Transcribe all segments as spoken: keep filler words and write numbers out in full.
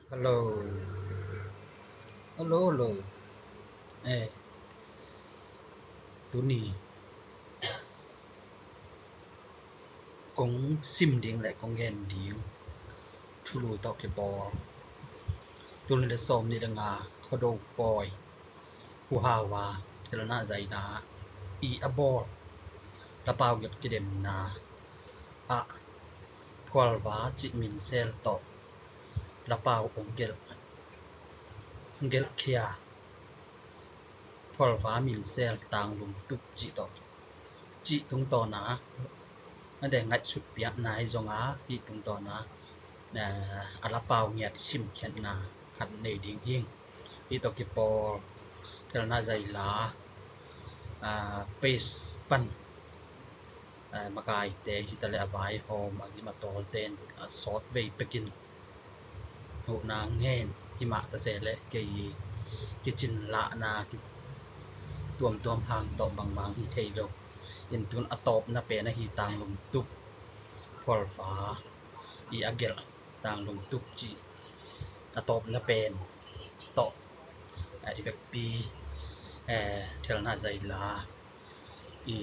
Hello. Hello, hello. Eh, tuni kong sim ding le kong gen ding thulu tawh kipawl, tul nih le sawm nih le nga Khuado pawi Pu Hau a Thelna Zaila i a bawl lapau gelh kidemna ah Phualva cih minsel tawh lapau hong gelh, hong gelhkhia Phualva minsel Tanglungtup cih tawh, cih tungtawn a, na deng ngaihsut piakna hi zong a, hih tungtawn a, eh, a lapau ngiat simkhiatna khat nei ding hi. Hih tawh kipawl Thelna Zaila, ah, page pan, eh, makaite hi ta le a vaihawm a gim a tawlte in a sawt vei pekin huhna ngen hi mah ta se le kei kicin lahna ki tuamtuam hang tawh bangmang hi thei lo. In tun a tawpna pen ahi Tanglungtup Phualva i a gelh Tanglungtup cih a tawpna pen tawh, eh, i vekpi, eh, Thelna Zaila i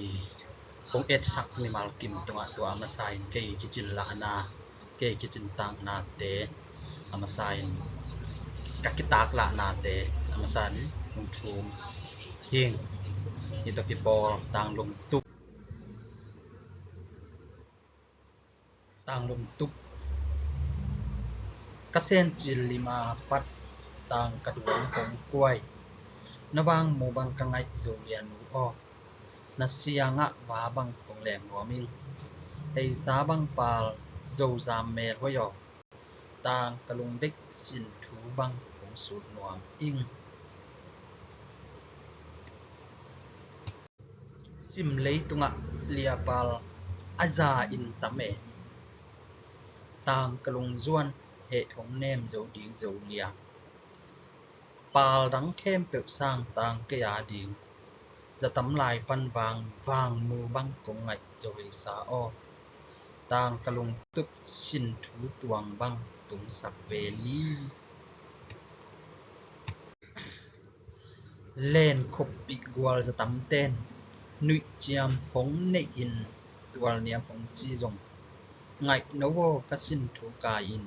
kong etsak mimal kim tungah tua a masa in kei kicin lahna, kei kicin taknate a masa in, ka kitak lahnate a masa in hong thum hing. Hih tawh kipawl Tanglungtup. Tanglungtup. Ka sencil lim a pat tang ka duang kong kuai. Na vang mu bang ka ngaih Zo lian uh aw. Na siangah va bang kong leng nuam ing. Heisa bang pal Zozam mel hoih aw. Tang ka lungdeih sin thu bang kong sut nuam ing. Sim leitungah liapal a za in tam e. Tang ka lungzuan heh hong nem zo ding zo lia. Pal dang khempeuh sang tang kei a ding. Za tam lai pan vang vang mu bang kong ngaih zo hei sa aw. Tang ka lungtup sin thu tuang bang tungsak ve ni. Len khuppih gual za tamten nuih ciam hong neih in tualniam hong ci zong ngaih no aw ka sin thu kai in,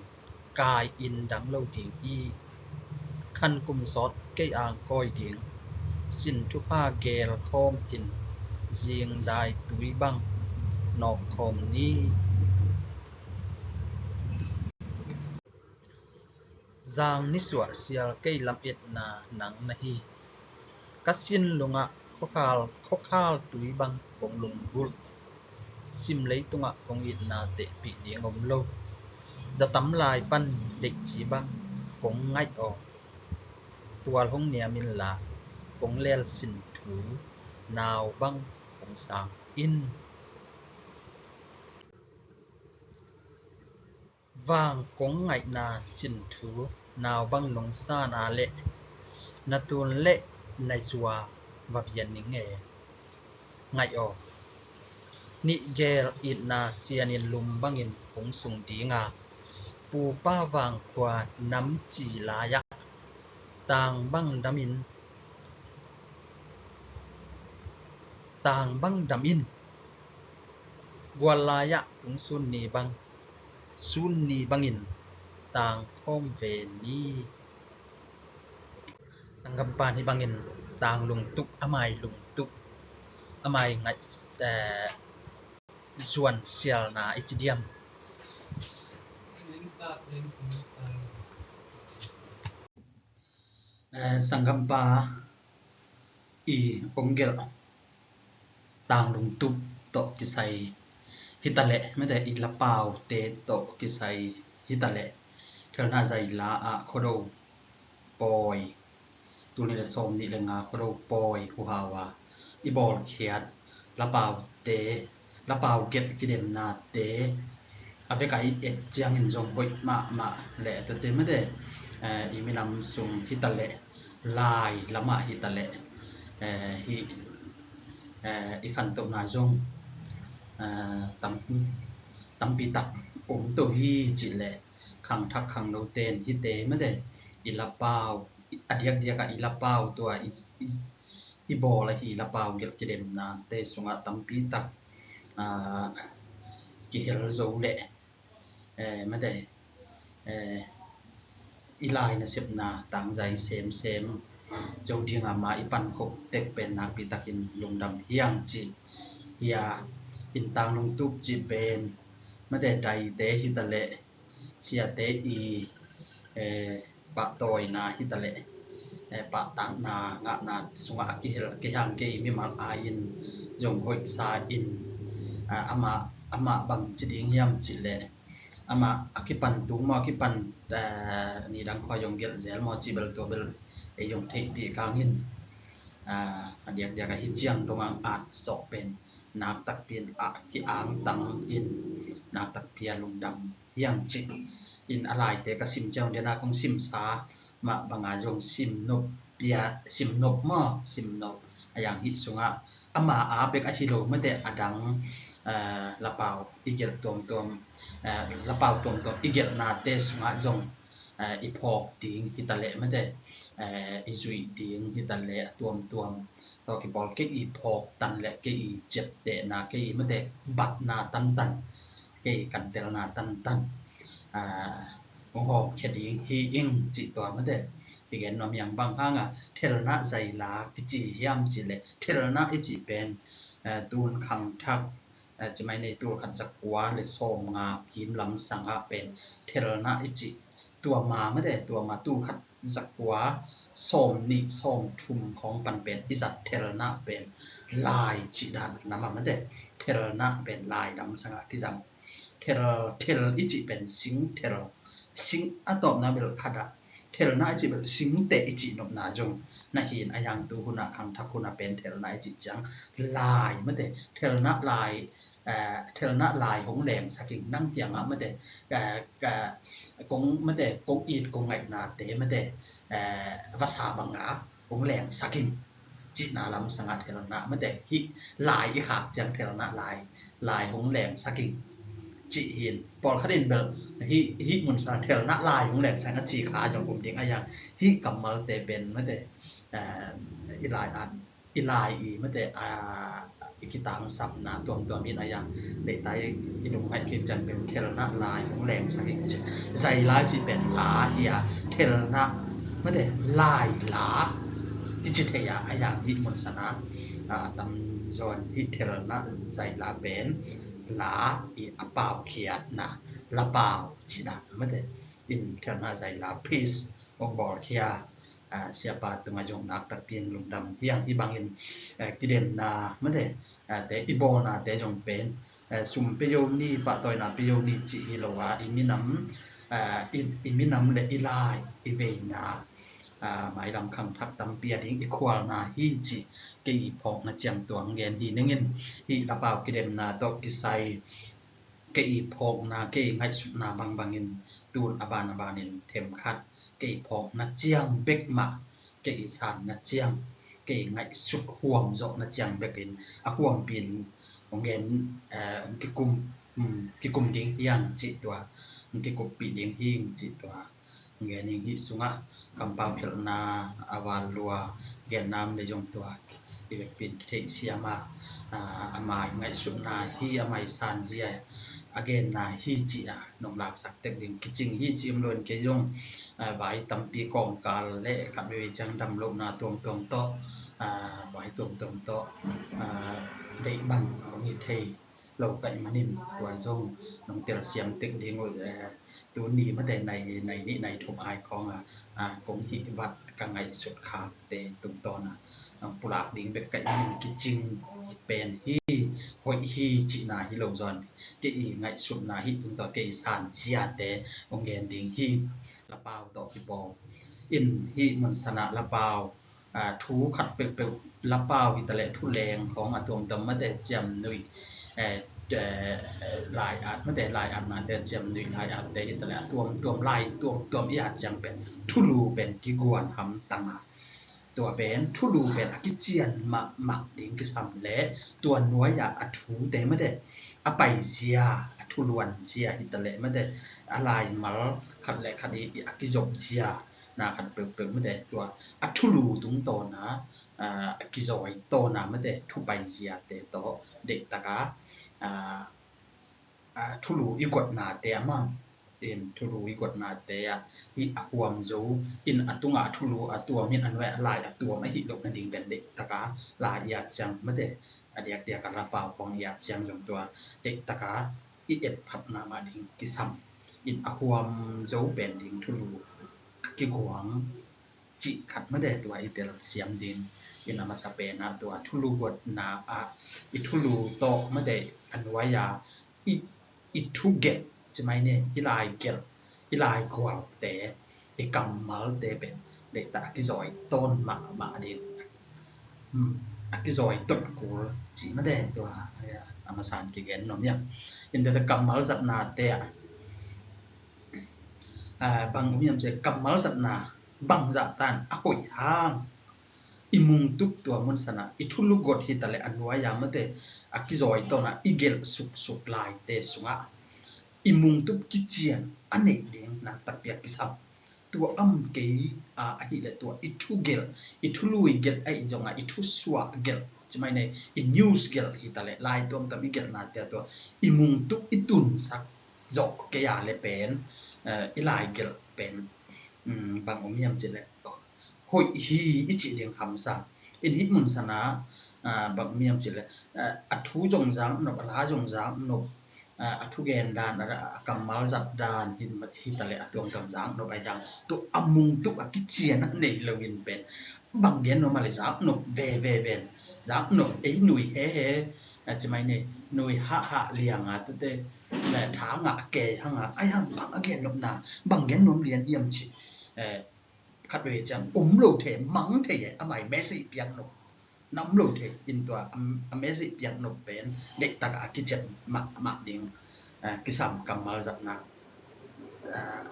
kai in dang lo ding hi. Khan kum sawt kei ang kawi ding sin thupha gel khawm in zing dai tui bang nawk khawm ni. Zang nisuah sial kei lam etna nang na hi. Ka sin lungah khuakhal, khuakhal tui bang kong lunggulh. Sim leitungah kong itna tehpih ding om lo. Za tam lai pan deihci bang kong ngaih aw. Tual hong niam inla kong lel sin thu nau bang kong sang in. Vang kong ngaihna sin thu nau bang nong san a leh na tun leh na zua va bian ning e. Ngaih aw. Nih gel itna sian in lum bangin hong sung ding a, pupa vang khua nam ci lai-ah tang bang dam in, tang bang dam in, gual lai-ah tung sun ni bang, sun ni bangin tang khawm ve ni. Sanggampa nih bangin tang lungtup, a mai lungtup, a mai ngaih, eh, zuan sialna i ci diam. Eh, sanggampa i ong gelh tang lungtup tawh kisai hi ta leh, mete i lapaute tawh kisai hi ta leh, Thelna Zaila ah Khuado pawi, tul nih le sawm nih le nga Khuado pawi huhau a i bawlkhiat lapaute, lapau gelh kidemnate a vek a i et ciangin zong hoih mahmah leh tuate mete, eh, i minam sung hi ta leh, lai lamah hi ta leh, eh, hi, eh, i khantohna zong, eh, tam, tampi tak om to hi cih leh khangthak khangno ten hite mate i lapau, a diakdiak ah i lapau tua i, i, i bawl ahi lapau gelh kidemnate sungah tampi tak, aa, kihel zo leh, eh, mate, eh, i lai nasepna tangzai semsem zo ding a, ama i pankhoh tek pen nakpi takin lungdam hi hang ci hi a. Inn tang lungtup cih pen mate daite hi ta leh, siate i, eh, pahtawina hi ta leh, eh, pahtakna ngahna sungah a kihel kei hang, kei mimal a in zong hoihsa in, ah, amah, amah bang ci ding hiam cih leh, amah a kipan tung maw, a kipan, eh, nidang khua zong gelh zel maw cih bel, tua bel ei zong theihpih kang in, ah, a diakdiak a hi ciang dong ang at sawk pen naktakpi in a ki-angtang in naktakpi a lungdam hi hang ci in, a laite ka sim ciang dena kong simsa mah banga zong simnop pia, simnop maw, simnop a yang hih sungah ama a bek ahi lo mate, a dang, eh, lapau i gelh tuamtuam, eh, lapau tuamtuam i gelhnate sungah zong, eh, i phawk ding hi ta leh mate, eh, i zuih ding hi ta leh a tuamtuam tawh kipawl kei i phawk tan leh kei i ciaptehna, kei i mate batna tantan, kei i kantelna tantan, ah, hong hawmkhia ding hi ing cih tua mate. I gen nuam hiang bang hanga thelna zaila kici hiam cih leh, thelna i cih pen, eh, tun khangthak, eh, ci mai ni, tul khat za kua le sawmnga kim lam sangah pen thelna i cih tua ma mate, tua ma tul khat za kua sawmnih sawmthum khawng pan pen i zat thelna pen lai cih dan na ma mate, thelna pen lai lam sangah kizang. Thel, thel i cih pen sing thel, sing a tawpna bel khat ah, thelna i cih bel singte i cih nopna zong na hi in, a yang tu hun ah khangthak hun ah pen thelna i cih ciang lai mate, thelna lai, eh, thelna lai hong lengsak ing, nang kiangah mate, eh, eh, kong mate, kong it kong ngaihnate mate, eh, vasa banga hong lengsak ing cihna lam sangah thelna mate, hih lai i khak ciang thelna lai, lai hong lengsak ing cih hi in. Pawlkhat in bel hih, hih mun sangah thelna lai hong lengsak ing a ci kha zong um ding a yang, hih kammalte pen mate, eh, i lai at, i lai i mate, ah, i kitangsamna tuamtuam in a yang, deihta i lungngaih kik ciang pen thelna lai hong lengsak ing ci. Zaila cih pen la hi a, thelna mate, laila i ci thei a, a yang hih mun sangah, ah, tamzaw in hih thelna zaila pen la i a paukhiatna, lapau cih dan mate, in thelna zaila peace hong bawlkhia, ah, siapa tungah zong naktakpi in lungdam hi hang. Hih bangin, eh, kidemna mate, ah, te i bawlnate zong pen, eh, sum pia zo ni, pahtawina pia zo ni cih hi lo a, i minam, ah, i, i minam le i lai, i veina, ah, mailam khangthak tampi a ding i khualna hi cih kei i phawkna ciang tua hong gen hi ning in. Hih lapau kidemna tawh kisai kei i phawkna, kei i ngaihsutna bangbangin tun a ban a banin themkhat kei i phawkna ciang bek mah, kei i sanna ciang, kei i ngaihsut huam zawhna ciang bekin a huampi in hong gen, eh, hong kikum, um, kikum ding hi hang cih tua, hong kikuppih ding hi hang cih tua hong gen ing. Hih sungah kampau khelhna a val lua genna om le zong tua i vekpi in kitheihsiam a, ah, ama i ngaihsutna hi, ama i sanzia a genna hi cih a nong laksak tek ding, kicing hi cih om lo in kei zong, ah, vai tampi kawmkal le khat veve ciang damlohna tuamtuam tawh, ah, vai tuamtuam tawh, ah, deih bang hong hi thei lo ka hih manin tua zong nong telsiam tek ding uh, eh, tuni mate nai, nai nih nai thum ai khawng a, ah, kong hih vat ka ngaihsut khakte tungtawn a, ah, pulak ding bek ka hih manin kicing pen hi, hoih hi cihna hi lo zaw in, kei i ngaihsutna hih tungtawn kei i sanziate hong gen ding hi. Lapau tawh kipawl in hih mun sangah lapau, ah, thu khat peuhpeuh lapau hi ta leh thu leng khawng a tuamtuam mate, ciamnuih, eh, eh, lai-at mate, lai-atnate, ciamnuih lai-atte hi ta leh a tuamtuam lai tuamtuam i at ciang pen thulu pen kiguan hamtang a, tua pen thulu pen a kician mahmah ding kisam leh tua nuai-ah a thute mate, a paizia, a thuluan zia hi taleh mate, a laimal khat le khat i, i a kizop zia na khat peuhpeuh mate, tua a thulu tungtawna, a, a kizawi tawna mate, thupai ziate tawh deihtaka, a, a, thulu i gotnate a mang in thulu i gotnate ah hih a huam zo in a tungah a thulu a tuam in a nuai a lai a tuam ahi loh nading pen deihtaka lai i at ciang mate, a diakdiak a lapau pawng i at ciang zong tua deihtaka i et phatna mah ding kisam in a huam zo pen ding thulu a kiguang cih khat mate tua i telsiam ding in a masa penah tua thulu gotna ah i thulu tawh mate a nuai a i, i thugelh ci mai ni, i laigelh, i laigualte, i kammalte pen deihtaka a kizawi tawn mahmah ding. Hmm, a kizawi tawn kul cih mate tua a masan kigen nuam hiam. In tua kammal zatnate ah, a, bang um hiam cih leh kammal zatna bangzah tan a hoih hang i mungtup tua munsanah i thulu got hi taleh a nuai a mate a kizawi tawna i gelh suksuk laite sungah i mungtup kician a neih ding na takpi a kisam. Tua am kei a, ahih leh tua i thugelh, i thului gelh ahi zongah i thusuah gelh ci mai ni, i news gelh hi taleh lai tuamtuam i gelhnate ah tua i mungtup i tunsak zawh kei a le pen, eh, i laigelh pen, mm, bang om hiam cih leh hoih hi i cih ding hamsa. In hih munsanah, ah, bang om hiam cih leh, ah, a thu zong zak nop, a la zong zak nop, ah, a thugen dan, a, a kammal zat dan hi, hi taleh a tuamtuam zak nop ahi dan tua a mungtup a kician a nei loin pen bang gen nuam a le zak nop veve ven, zak nop ei nui hehe, ah, ci mai ni, nui hahhah lianga tute, le tha ngah kei hanga ai hang bang a gen nopna, bang gen nuam lian hiam cih, eh, khat veve ciang om lo thei, mang thei e, amah i message piak nop na om lo thei in tua a, a message piak nop pen deihtaka a kician mahmah ding, ah, kisam kammal zatna, ah,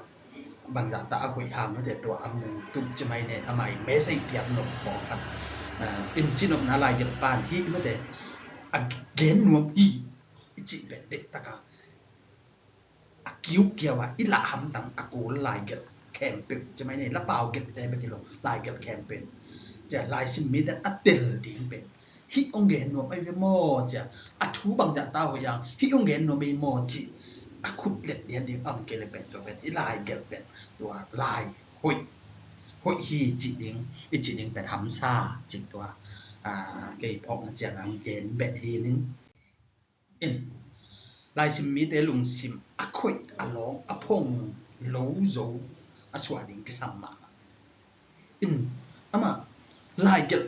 bangzah ta a hoih hang mate tua a mungtup ci mai ni, amah i message piak nop pawlkhat, ah, in ci nopna laigelh pan hih mate a gen nuam hi i cih pen deihtaka a kiukkiau a i lah hamtang a kul laigelh khempeuh ci mai ni, lapau gelhte bek hi lo, laigelh khempeuh. Cia laisim mite a tel ding pen hih hong gen nuam ahi ve maw cia, a thu bangzah ta hoih hang hih hong gen nuam ahi maw cih a khut let lian ding am kei le pen tua pen i laigelh pen tua lai hoih, hoih hi cih ding i cih ding pen hamsa cih tua, ah, kei phawkna ciang ang gen beh hi ning. In, laisim mite lungsim a khoih a lawng a phong lo zo a suah ding kisam mahmah. In, amah laigelh,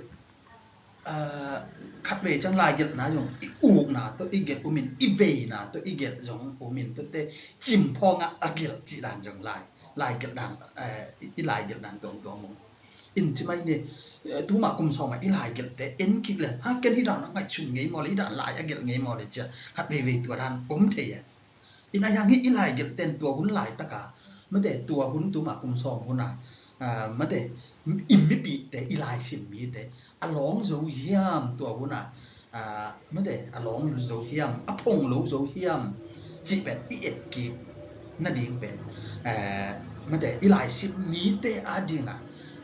ah, khat vei ciang laigelhna zong i ukna tawh i gelh umin, i veina tawh i gelh zong umin, tuate cimphawng ah a gelh cih dan zong lai, laigelh dan, eh, i, i laigelh dan tuamtuam um. In ci mai ni, eh, tuma kum sawm ah i laigelhte en kik le, ha, ken hi dan a ngaihsun ngei maw le, hi dan lai a gelh ngei maw le cia, khat veivei tua dan om thei e. In a hiang hi i laigelhte in tua hun laitaka, mate tua hun tuma kum sawm hun a, ah, mate, i mipite, i laisim mite a lawng zo hiam tua hun a, ah, mate, a lawng zo hiam, a phong lo zo hiam cih pen i et kik nading pen, eh, mate, i laisim mite adingah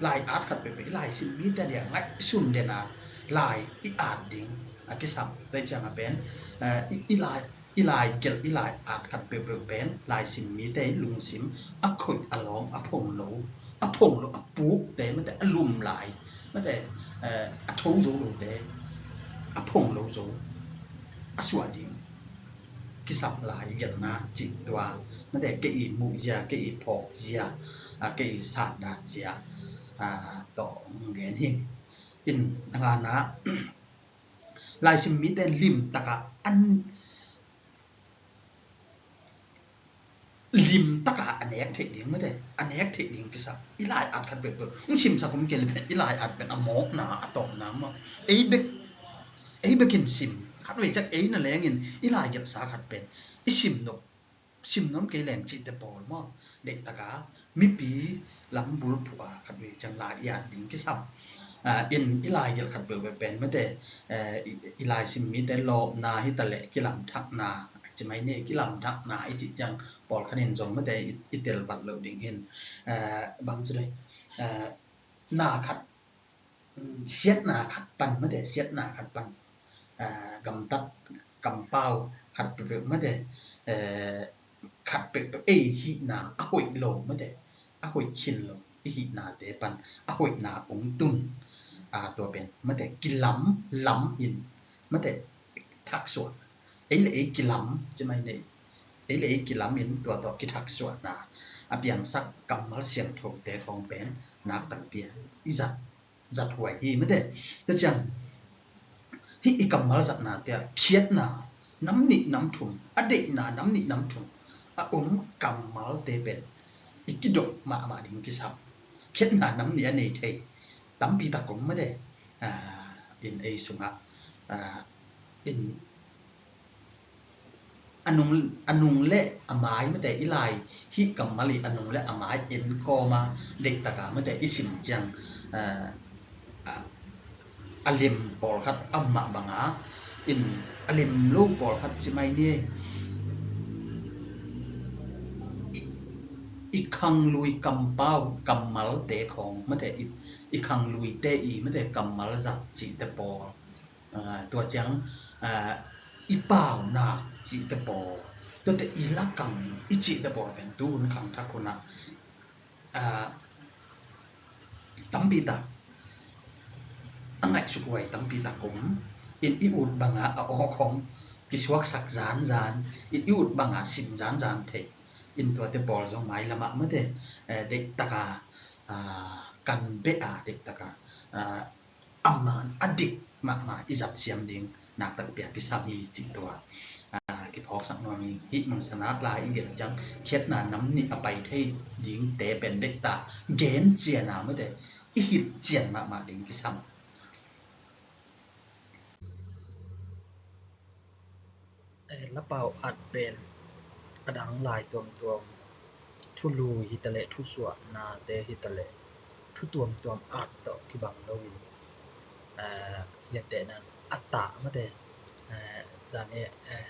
lai at khat peuhpeuh i laisim mite adingah ngaihsun dena lai i at ding a kisam. Tua ciangah pen, eh, i, i lai, i laigelh, i lai at khat peuhpeuh pen laisim mite lungsim a khoih a lawng a phong lo, a phong lo, a pukte, mate, a lum lai, mate, eh, a tho zo lote, a phong lo zo a suah ding kisam lai gelhna cih tua, mate, kei i muh zia, kei i phawk zia, a, kei i satdan zia, a, tawh gen hi. In a ngana laisim mite limtaka an limtaka a nek theih ding mate, a nek theih ding kisam. I lai at khat peuhpeuh hong simsak om kei le pen i lai at pen a mawkna a tawpna maw, ei bek, ei bekin sim. Khat vei ciang ei na lengin i laigelhsa khat pen i sim nop, sim nuam kei leng cihte pawl maw, deihtaka mipi lam bulphuh a khat vei ciang lai i at ding kisam. Ah, in i laigelh khat peuhpeuh pen mate, eh, i, i laisim mite lawpna hi taleh kilamthakna Ci mai ni, kilamdakna i cih ciang pawlkhat in zong mate i, i telvat loh ding in, eh, bang ci dei, eh, na khat, mm, siatna khat pan mate, siatna khat pan, eh, gamtat kampau khat peuhpeuh mate, eh, khat peuhpeuh ei hihna a hoih lo mate, a hoih khin lo i hihnate pan a hoihna ong tun, a, tua pen mate kilam lam in mate thaksuah, ei le ei kilam ci mai ni, ei le ei kilam in tua tawh kithaksuahna a piangsak kammal siangthote khawng pen nakpi takin i zat, zathuai hi mate. Tua ciang hih i kammal zatnate ah khiatna nam nih nam thum, a deihna nam nih nam thum a om kammalte pen i kidop mahmah ding kisam. Khiatna nam nih a nei thei tampi tak om mate, ah, in ei sungah, ah, in a nung, a nung le a mai mate i lai hih kammal i a nung le a mai en kawma deih taka mate i sim ciang, ah, ah, a lem pawlkhat a om mah banga in a lem lo pawlkhat ci mai ni. I, i khanglui kampau kammalte khawng mate i, i khangluite i mate kammal zat cihte pawl, ah, tua ciang, ah, i paunak cihte pawl, tuate i lakam i cihte pawl pen tu hun khangthak hunah, ah, tampi tak a ngaihsuk huai tampi tak om in i ut banga a awk hong kisuaksak zanzan in i ut banga sim zanzan thei in tuate pawl zong mailamah mate, eh, deih taka, ah, kan beh a deih taka, ah, a man a dik mahmah i zat siam ding nakpi takin kisam hi cih tua, ah, kiphawksak nuam hi. Hih mun sungah lai i gen ciang khiatna nam nih a pai thei dingte pen deih ta gen cian a mate i hilh cian mahmah ding kisam. Eh, lapau at pen a dang lai tuamtuam, thului hitaleh thusuahnate hitaleh thu tuamtuam at tawh kibang loin, eh, gentehna a tah mate, eh, zan e, eh,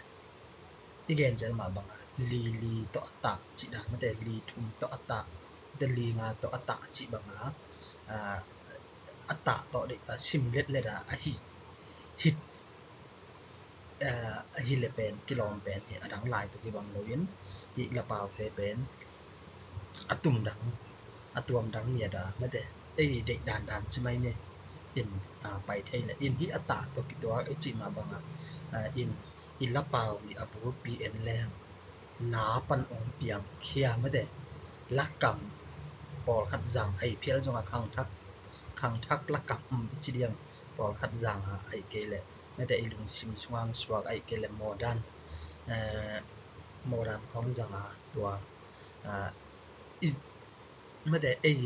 i gen zel mah banga li li tawh a tah cih dan mate, li thum tawh a tah mate, li nga tawh a tah cih banga, ah, a tah tawh deih ta sim letlet a ahi hit, eh, ahi le pen kilawm pen hi a dang lai tawh kibang loin hih lapaute pen a tum dang a tuam dang ngiat a mate ei deih dandan ci mai ni in, ah, pai thei le in hih a tah tawh kituak i cih mah banga, ah, in i lapau nih a bulpi en leng la pan ong piang khia mate lakam pawlkhat zang ahi phial zong a khangthak, khangthak lakam i ci diam pawlkhat zang a ahi kei le mate i lungsim sungah suak ahi kei le modern, eh, modern khawng zang a tua, eh, i, mate ei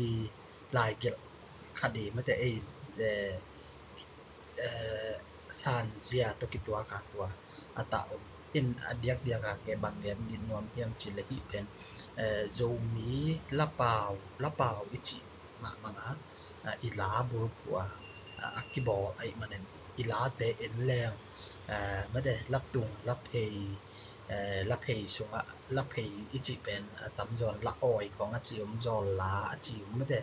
lai gelh khat i mate ei, eh, eh, sanzia tawh kituak a tua a tah om in a diakdiak a ke bang lian din nuam hiam ci le hih pen, eh, Zomi lapau, lapau i cih mah banga, ah, i la bulphuh a, ah, a kibawl ahih manin i late en leng, eh, mate latung laphei, eh, laphei sungah laphei i cih pen, ah, tamzaw in la awi khawng a ci om, zawl la a ci om mate,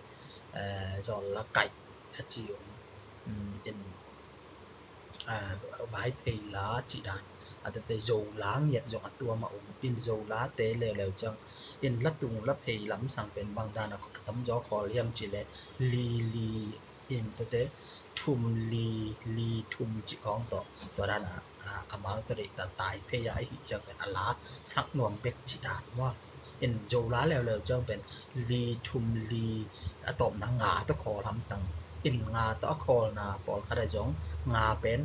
eh, zawl la kaih a ci om, um, in, ah, Vaiphei la cih dan a tete Zo la ngiat zong a tuam a om in Zo late leuleu ciang in latung laphei lamsang pen bang dan a tamzaw khawl hiam ci le li li in tete thum li, li thum cih khawng tawh tua dan a, a, amau tawh deih ta Taiphei a i hih ciang pen a la sak nuam bek cih dan maw. In Zo la leuleu ciang pen li thum li a tawpna nga tawh khawl hamtang. In nga tawh a khawlna pawlkhat a zong nga pen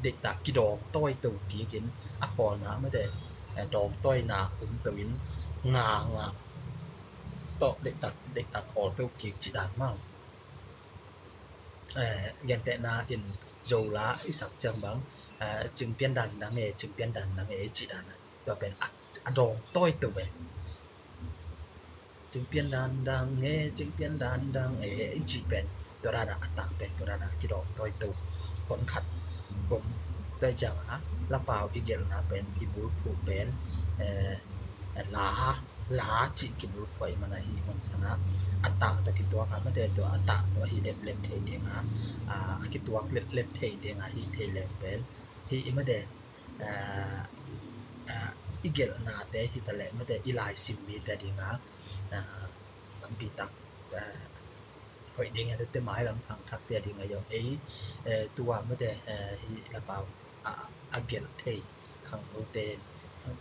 deih ta kidawng tawi to kik in a khawlna mate, eh, dawng tawina um to in nga nga tawh deih ta, deih ta khawl to kik cih dan maw. Eh, gentehna in Zo la i sak ciang bang, eh, cingpian dan dang e, cingpian dan dang e cih dan a tua pen a, a dawng tawi to e. Cingpian dan dang e, cingpian dan dang e i cih pen tua dan a a tah pen tua dan a kidawng tawi to. Kon khat bom Tua ciangah lapau i gelhna pen i bulphuh pen, eh, la, la cih kibulphuh ahih manin ahi hun sanah a tah tawh kituak a, mate, tua a tah tawh ahi letlet thei ding a, a kituak letlet thei ding a, hih thei leng pen hih i, mate, eh, eh, i gelhnate hi taleh, mate, i laisim mite ding a, eh, tampi tak, eh, hoih ding a, tete mailam khangthakte a ding a zong ei, eh, tua, mate, eh, hih lapau a, a gelh thei khangnote,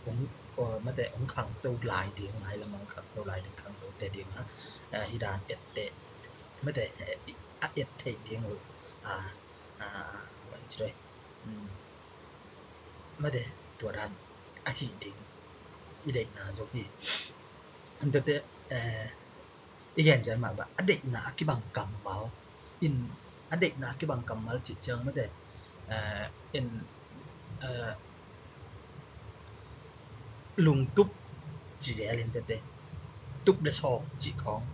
hong, mate, hong khangto lai ding, mailam hong khangto lai ding khangnote ding a, eh, hih dan ette, mate, eh, a et theih ding uh, a, a, a, a, a, a, a, a, a, mate, tua dan ahi ding i deihna zong hi. Tete, eh, i gen ciang mah bang a deihna a kibang kammal in, a deihna a kibang kammal cih ciang, mate, eh, in, eh, lungtup ci zel in tete, tup le sawk cih khawng,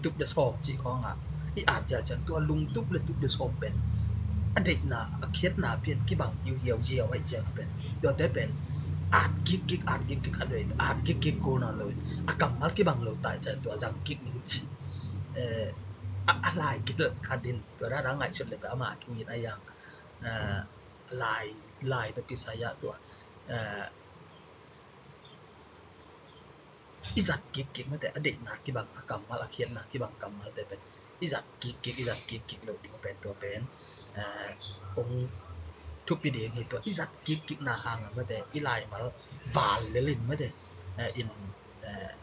tup le sawk cih khawng ah i at zel ciang, tua lungtup le tup le sawk pen a deihna a khiatna pian kibang hiuhiau ziau ahih ciang a pen, tuate pen at gikgik, at gikgik khat vei, at gikgik kul nawn lo in a kammal kibang lo ta ahih ciang tua zang gik ning cih, eh, a, a lai gik khat in tua dan a ngaihsut le pen amah thu in a yang, eh, lai, lai tawh kisai ah tua, eh, i zat kikkik, mate, a deihna kibang a kammal, a khiatna kibang kammalte pen i zat kikkik, i zat kikkik loh ding pen tua pen, eh, hong thupi ding hi. Tua i zat kikkikna hangah, mate, i laimal val lel in, mate, eh, in, eh,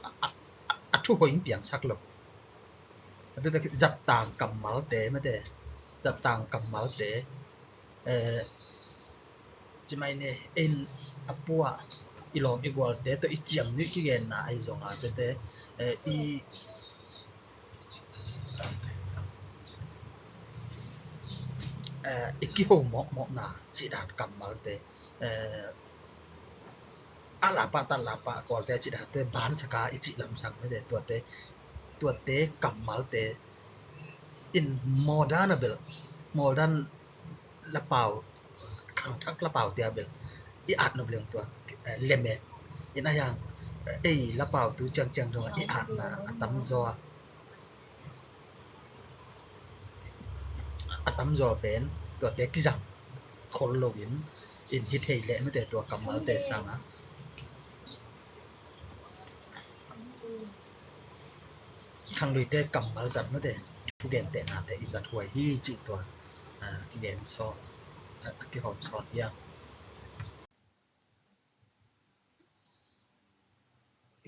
a, a, a, a thu hoih in piangsak lo. A tuta zattang kammalte, mate, zattang kammalte, eh, ci mai ni, in a pua i lawm i gualte tawh i ciam ni kigenna ahi zong a tete, eh, i, eh, i kiho mawkmawkna cih dan kammalte, eh, a lapa ta lapa kawlte cih dante, bansaka i cih lamsang mete, tuate, tuate kammalte in modern a bel, modern lapau, khangthak lapau tia bel i at nop leng tua, eh, leme in a yang, eh, ei lapau tu ciangciang dong i atna a tamzaw a, a tamzaw pen tuate kizang khol loin in hi thei leh mete, tua kammalte sangah khangluite kammal zat mete, thugentehnate i zat huai hi cih tua, ah, kigen sawn, ah, a kihawm sawn hiam.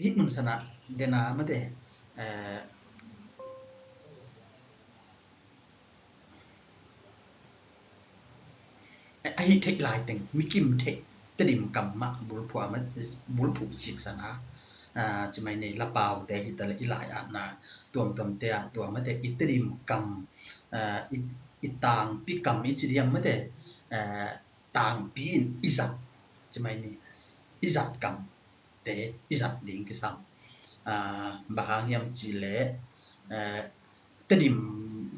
Hih mun sanah dena mate, eh, a hih theih laiteng mikim theih Tedim kam mah bulphuh a, bulphuh sik sanah, eh, ci mai ni lapaute hi ta leh i lai atna tuamtuamte ah tua mate i Tedim kam, eh, i, i tangpi kam i ci diam mate, eh, tangpi in i zat, ci mai ni, i zat kamte i zat ding kisam. Ah, bang hang hiam cih leh, eh, Tedim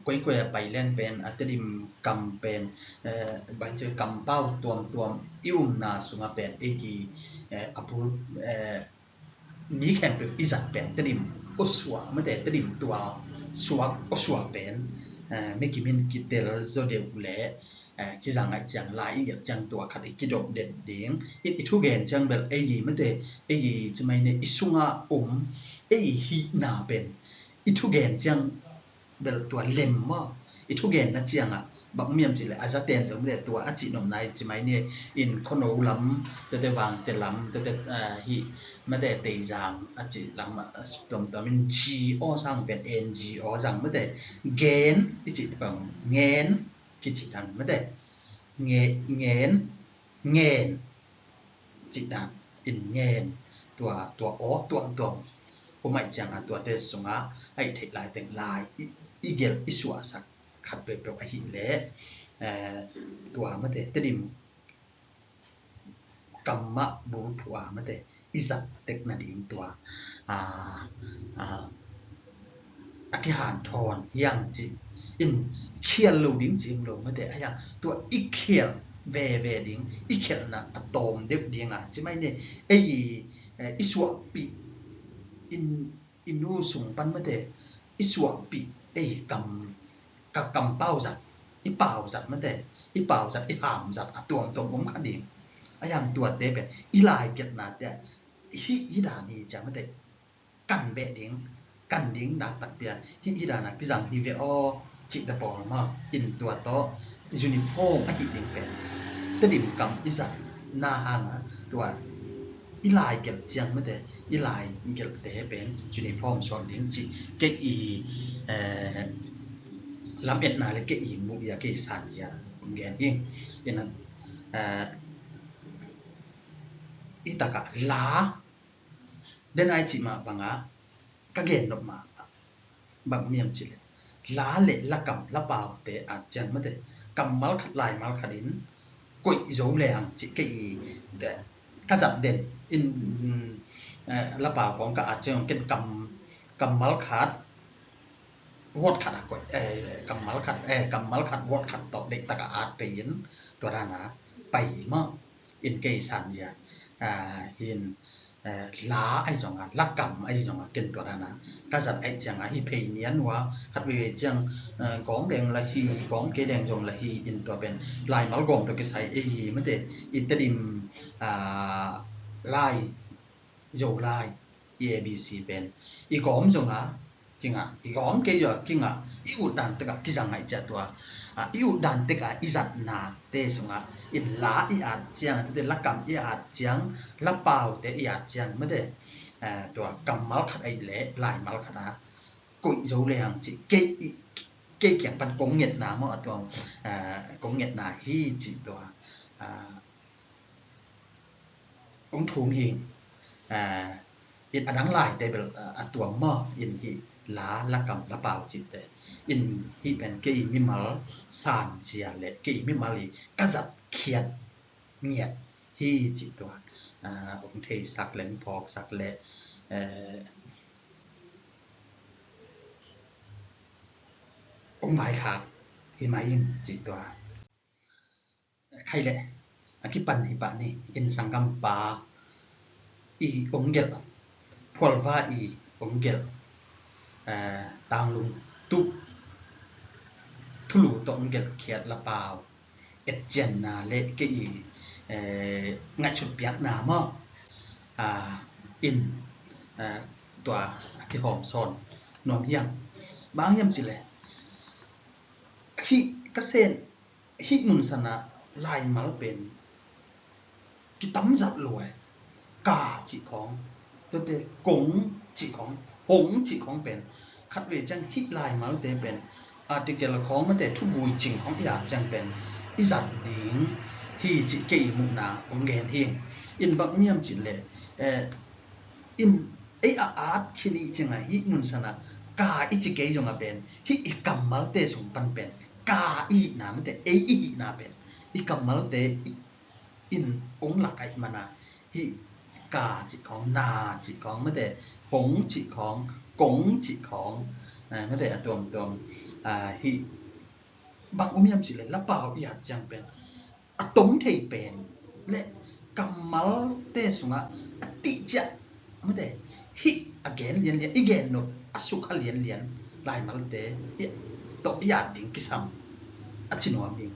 koikoi a pai leng pen, a Tedim kam pen, eh, bang ci kampau tuamtuam i umna sungah pen ei hi, eh, a bul, eh, mi khempeuh i zat pen Tedim awsuah mate, Tedim tua suak awsuah pen, eh, mikim in kitel zaw deuh leh, eh, kizang ngaih ciang lai i gelh ciang tua khat i kidop det ding. I, i thugen ciang bel ei hi mate, ei hi ci mai ni i sungah om, ei hihna pen i thugen ciang bel tua lem maw? I thugenna ciangah bang miam cih leh a zaten zong mate tua a cih nopna i ci mai ni in khuano lam tete, vangte lam tete, ah, hih mate Teizang a cih lam ah tuamtuam in G O sang pen N G O zang mate, gen i cih pang ngen kici dan mate, nge, ngen, ngen cih dan in ngen, tua, tua aw tuamtuam. Humaih ciangah tuate sungah a i theih laiteng lai i, i gelh i suahsak khat peuhpeuh ahih leh, eh, tua mate Tedim kam mah bulphuh a mate i zat tek nading tua, ah, ah, a kihanthawn hiang ci in khial lo ding ci lo mate a hiang tua i khial veve ding i khialna a tawm deuh ding a ci mai ni ei i suahpih in i nu sung pan mate i suahpih ei kam ka kam pau zat i pau zat mate i pau zat i ham zat a tuamtuam om kha ding a hiang tuate pen i lai gelhna te hih hih dan hi ciang mate kan beh ding kan ding dak takpi a hih hih dan a kizang hi ve aw cih te pawl maw in tua tawh uniform a hih ding pen Tedim kam i zat na hang a tua i lai gelh ciang mate i lai gelhte pen uniform suak ding cih kei i lametna le kei i muh i a kei sanzia kong gen hi. Ina i takah la den ai cih mah bangah ka gen nop mah bang miam cih le la le lakam lapaute a ciang mate kammal khat laimal khat in koih zo leng cih kei i ka zat den in lapau kong ka at ciang ken kam kammal khat word khat a koih kammal khat kammal khat word khat tawh deih taka at pei in tua dana pai mah in kei sanzia hin la ai zonga lakam ai zonga ken tua dana ka zat ai cianga hi phei nian ua khat veve ciang gawm leng la hi gawm kei leng zong la hi in tua pen laimal gawm tawh kisai ei hi mate i Tedim lai Zolai i A B C pen i gawm zonga kingah i gawm kei zong kingah i ut dan tekah kizang ngaih ciah tua i ut dan tekah i zatna te sungah in la i at ciang tete lakam i at ciang lapaute i at ciang mate tua kammal khat aih le laimal khat a koih zo le hang cih kei kiang pan kong ngetna maw a tua kong ngetna hi cih tua hong thum hi. In a dang laite bel a tuam maw in hi la lakam lapau cihte in hi pen kei mimal sanzia le kei mimal i ka zat khiat ngiat hi cih tua hong theisak le hong phawksak le hong vaikhak hi mai in cih tua. Khai le a kipan hi pah ni in sanggampa i ong gelh phualva i ong gelh tanglung tuh thulu tawh ong gelh khiat lapau etcianna le kei i ngaihsut piakna maw in tua a kihawm sawn nuam hiam bang hiam cih le hih ka sen hih nunsanah laimal pen kitamzat luai ka cih khawng tete kong cih khawng hong cih khawng pen khat vei ciang hih laimalte pen article khawng mate thugui cing khawng i at ciang pen i zat ding hi cih kei i muhna hong gen hi. In bang miam cih le in ei a at khin i cingah hih nunsanah ka i ci kei zongah pen hih i kammalte sung pan pen ka i hihna mate ei i hihna pen i kammalte in ong lak aih mana hih ka cih khawng na cih khawng mate hong cih khawng kong cih khawng mate a tuamtuam hih bang um hiam cih le lapau i at ciang pen a tom thei pen le kammalte sungah a tihciah mate hih a gen lianlian i gen nop a sukha lianlian laimalte tawh i at ding kisam a ci nuam hi.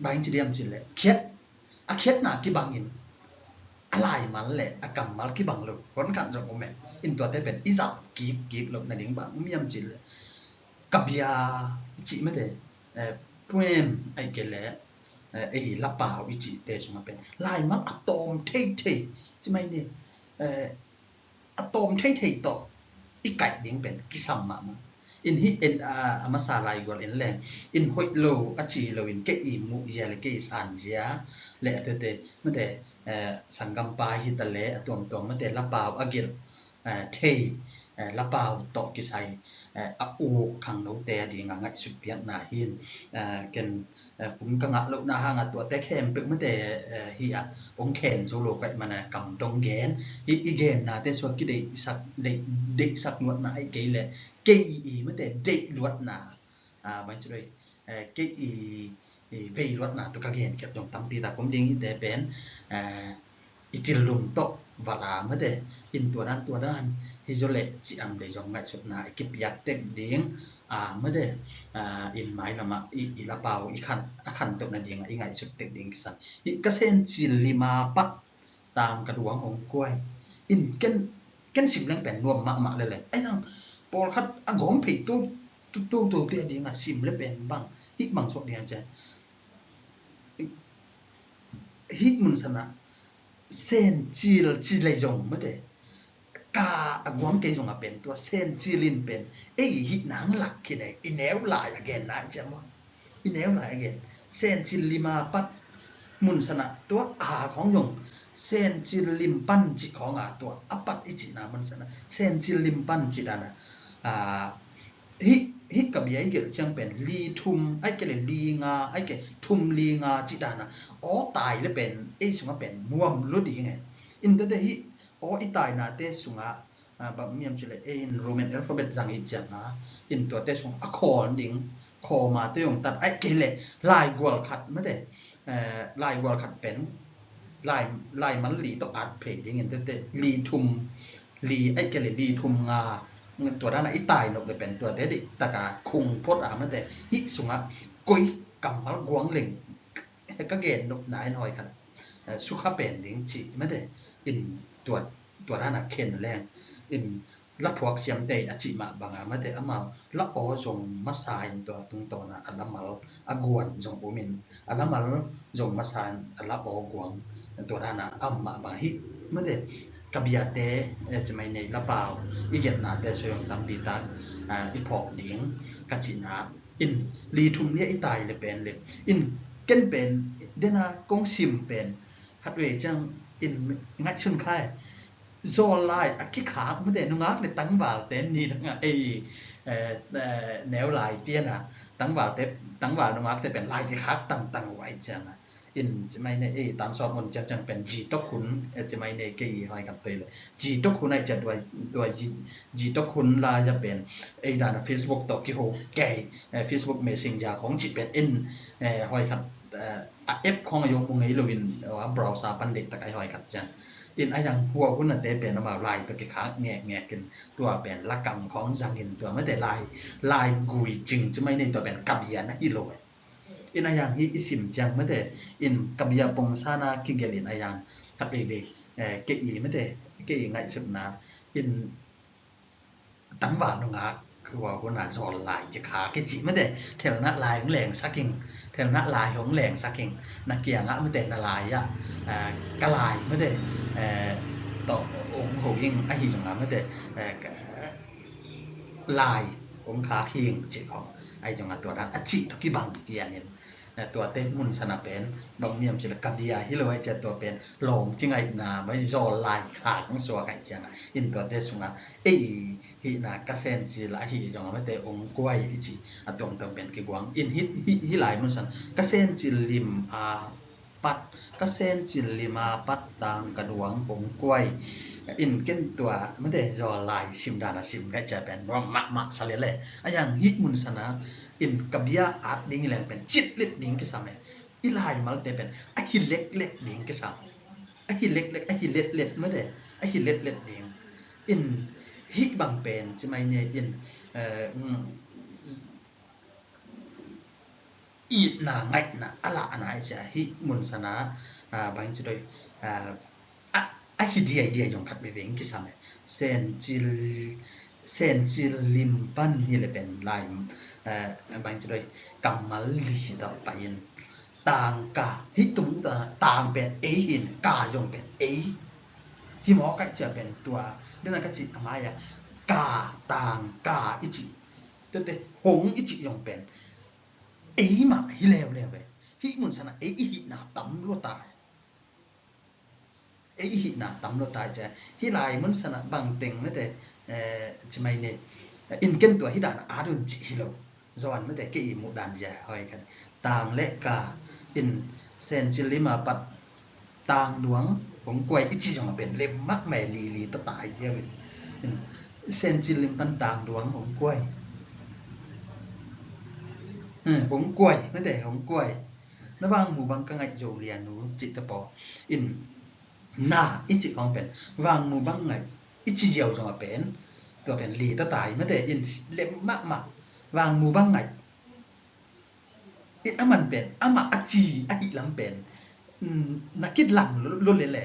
Bang ci diam cih le khiat a khiatna kibangin a laimal le a kammal kibang lo hon khat zong um e in tuate pen i zat kik kik lo nading bang um hiam cih le ka bia i cih mate poem aih kei le ei lapau i cihte sungah pen laimal a tawm theithei ci mai ni a tawm theithei tawh i kaih ding pen kisam mahmah in hih en a masa laigual en leng in hoih lo a ci lo in kei i muh zia le kei i san zia le a tete mate sanggampa hita le a tuamtuam mate lapau a gelh thei eh, lapau tawh kisai, eh, a uk khangnote a dinga ngaihsut piakna hi in, eh, ken, eh, kum ka ngah lohna hanga tuate khempeuh mate, eh, hi a hong khen zo lo ka hih mana kam dong gen hi. I gennate sua kideihsak, deih, deihsak luatna ahi kei leh kei i mate deih luatna, ah, bang ci doi, eh, kei i, i vei luatna tawh ka gen khiat zong tampi ta kum ding hite pen, eh, i cil lum tawh va la mate, in tua dan tua dan hi zaw leh ci am leh zong ngaihsutna i kipiak tek ding, ah, mate, ah, in mailamah i, i lapau i khan, a khantohna dingah i ngaihsut tek ding kisam hi. Ka sen cil lima pat tang ka duang hong kuai. In ken, ken sim leng pen nuam mahmah lele. Ai nang pawlkhat a gawm phei to, to, to, to te a dinga sim le pen bang hih bang suak ding a cian. Hih mun sana sen cil ci lei zong mate ka a guang kei zong a pen tua sen cil in pen ei hih nang lak kine i neu lai a gen na cian maw? I neu lai a gen. Sen cil lima pat mun sana tua a khong zong sen cil lim pan ci khong a tua a pat i ci na mun sana sen cil lim pan ci dana. Ah, hih, hih ka bia i gelh ciang pen li thum ai ke le li nga ai ke thum li nga ci dana. Aw tai le pen ei sunga pen muam lu ding e. In tete hih aw i tainate sunga, ah, bang miam ci le ei in Roman alphabet zang i ciang a in tuate sung a khawn ding khawma te yong tat ai ke le lai gual khat mate, eh, lai gual khat pen lai, lai man li tawh at phei ding in tete li thum li ai ke le li thum nga tua dana i tai nop le pen tuate dih taka khung phot a mate hih sunga koi kammal guang leng ka gen nop na in hoi khat, eh, sukha pen ding ci mate in tua, tua dana khen leng in la phuak siam tei a cih mah banga mate amau la aw zong masa in tua tungtawna a lamal a guan zong umin a lamal zong masa in a la aw guang tua dana am mah banga hih mate ka biate, eh, cimai nei lapau i gelhnate soi hong tampi tak, ah, i phawk ding ka cihna in li thum lia i tai le pen le in ken pen dena kong sim pen khat vei ciang in ngaihsun khai zawl lai a kikhak mate nungak le tangvalte ni danga ei, eh, eh, neu lai piana tangvalte, tangval nungakte pen lai kikhak tangtang uh ai cianga in cimai ne ei tan sawm un ciangciang pen ji tok hun, eh, cimai ne kei hoi kam toi le ji tok hun ai cia tua, tua ji, ji tok hun lai a pen ei dana Facebook tawh kiho kei, eh, Facebook Messenger khong ci pen in, eh, hoi khat, eh, a app khong a yong mu ngei lo in, eh, a browser pan dek tak ai hoi khat ciang in a yang hua hun a te pen amau lai tawh kikhak ngek ngek in tua pen lakam khong zang in tua mate lai, lai gui cing cimai nei tua pen ka bia na hi lo eh. In a yang hi i sim ciang mate in ka bia pong sana kigel in a yang khat vei vei, eh, kei i mate kei i ngaihsutna in tangval nungak hua huna zawl lai kikhak kici mate thelna lai hong leng saking thelna lai hong leng saking na kiangah mate na lai ah, eh, ka lai mate, eh, tawh hong ho ing ahi zongah mate, eh, ka, lai hong khak hing cih khong ahi zongah tua dan a cih tawh kibang kiangin, eh, tuate mun sana pen bang miam cih le ka bia hi lo ai cia tua pen lawm kingaihna mai zawl lai khak hong suak ai ciangah in tuate sungah ei hihna ka sen cil ahi zongah mate ong kuai i cih a tuamtuam pen kiguang in hi, hi, hi lai mun sana ka sen cil lim a pat ka sen cil lima pat tang ka duang hong kuai in ken tua mate zawl lai sim dana sim ngai cia pen nuam mahmah sa lele a yang hih mun sana in ka bia at ding i leng pen citlit ding kisam e i lai malte pen a hi leklek ding kisam a hi leklek a hi letlet mate a hi letlet ding in hih bang pen cimai ne in, eh, mm, itna ngaihna a lahna i cia hih mun sana, ah, bang ci doi, ah, a, a hi diai diai zong khat veve in kisam e sen cil, sen cil lim pan hi le pen lai, ah, bang ci doi kammal li hi tawh pai in tang ka hih tung ta tang pen ei hin ka zong pen ei hi maw ka i cia pen tua dena ka cih a mai a ka tang ka i cih tete hong i cih zong pen ei mah hi leuleu e. Hih mun sana ei i hihna tam lua ta e. Ei i hihna tam lo tai cia. Hih lai mun sanah bang teng mate, eh, ci mai ni. In ken tua hih dan a dun ci hi lo. Zoan mate kei i muh dan zia hoi kan. Tang le ka in Sen Cil Lim a pat Tang Duang hong kuai i ci zong a pen lem mahmah e, lili ta tai ziau in. In Sen Cil Lim pan Tang Duang hong kuai. Hmm, hong kuai, mate hong kuai. Na Vang Mu Bang Ka Ngaih Zo Lian Nu ci ta paw. In na i ci khong pen Vang Mu Bang Ngaih i ci ziau zong a pen, tua pen li ta tai mate, in lem mahmah. Vang Mu Bang Ngaih i a man pen amah a ci a hih lam pen, mm, na kit lang lo, lo le le.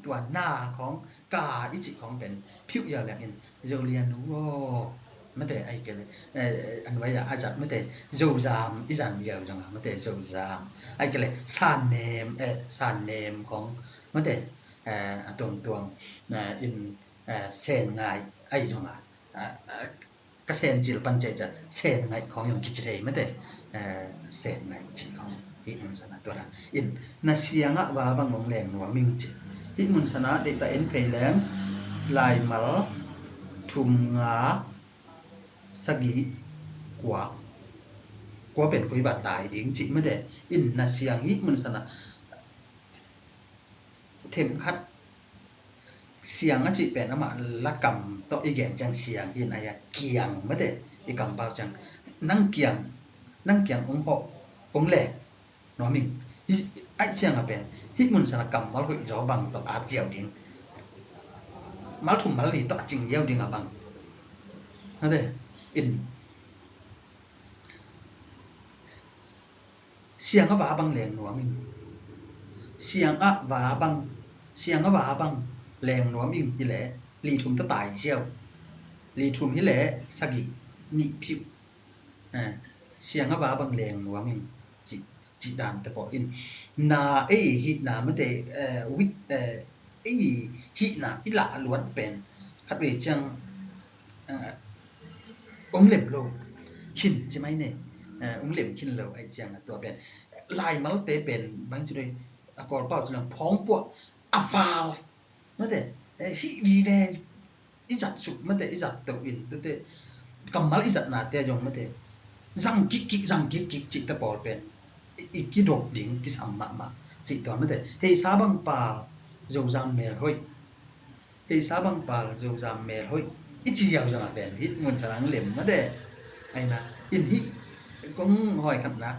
Tua na khong ka i ci khong pen phiuh ziau liang in Zo Lian Nu aw. Mate ai ke le, eh, a nuai a a zat mate Zozam i zan ziau zong a mate Zozam. Ai ke le San Nem, eh, San Nem khong mate, eh, a tuang tuang, eh, in, eh, Sen Ngaih ai zong a, eh, eh, ka Sen Cil pan cia cia Sen Ngaih khong zong kici thei mate, eh, Sen Ngaih ci khong. Hih mun sanah tua in na siangah va bang hong leng nuam ing ci. Hih mun sanah deih ta en phei leng laimal thum nga sagih kua, kua pen koi ba tai ding ci mate. In na siang hih mun sanah themkhat siang a cih pen amah lakam tawh i gen ciang siang hi in a ya kiang mate i kampau ciang nang kiang, nang kiang hong hawh hong lek nuam ing. Ai ciang a pen hih mun sanah kammal hoih zaw bang tawh at ziau ding, mal thum mal li tawh a cing ziau ding a bang. Mate in siang a va bang leng nuam ing. Siang a va bang, siang a va bang leng nuam ing hi leh li thum ta tai ziau. Li thum hi leh sagih nih phiuh. Eh, siang a va bang leng nuam ing ci, ci dan te pawh in na ei hihna mate, eh, wit, eh, ei hihna i lah luat pen khat vei ciang, eh, ong lem lo khin ci mai ne, eh, ong lem khin lo ai ciang a tua pen laimalte pen bang ci doi a Kawlpau ci lang phawng puah a val mate, eh, hih vive i zat suk mate, i zat teuh in tute kammal i zatnate zong mate zang kikkik zang kikkik cihte pawl pen i, i kidop ding kisam mahmah cih tua mate. Heisa bang pal Zozam mel hoih, heisa bang pal Zozam mel hoih i ci ziau zong a pen hih mun sanang lem mate. Aina in hih kong hoi khatna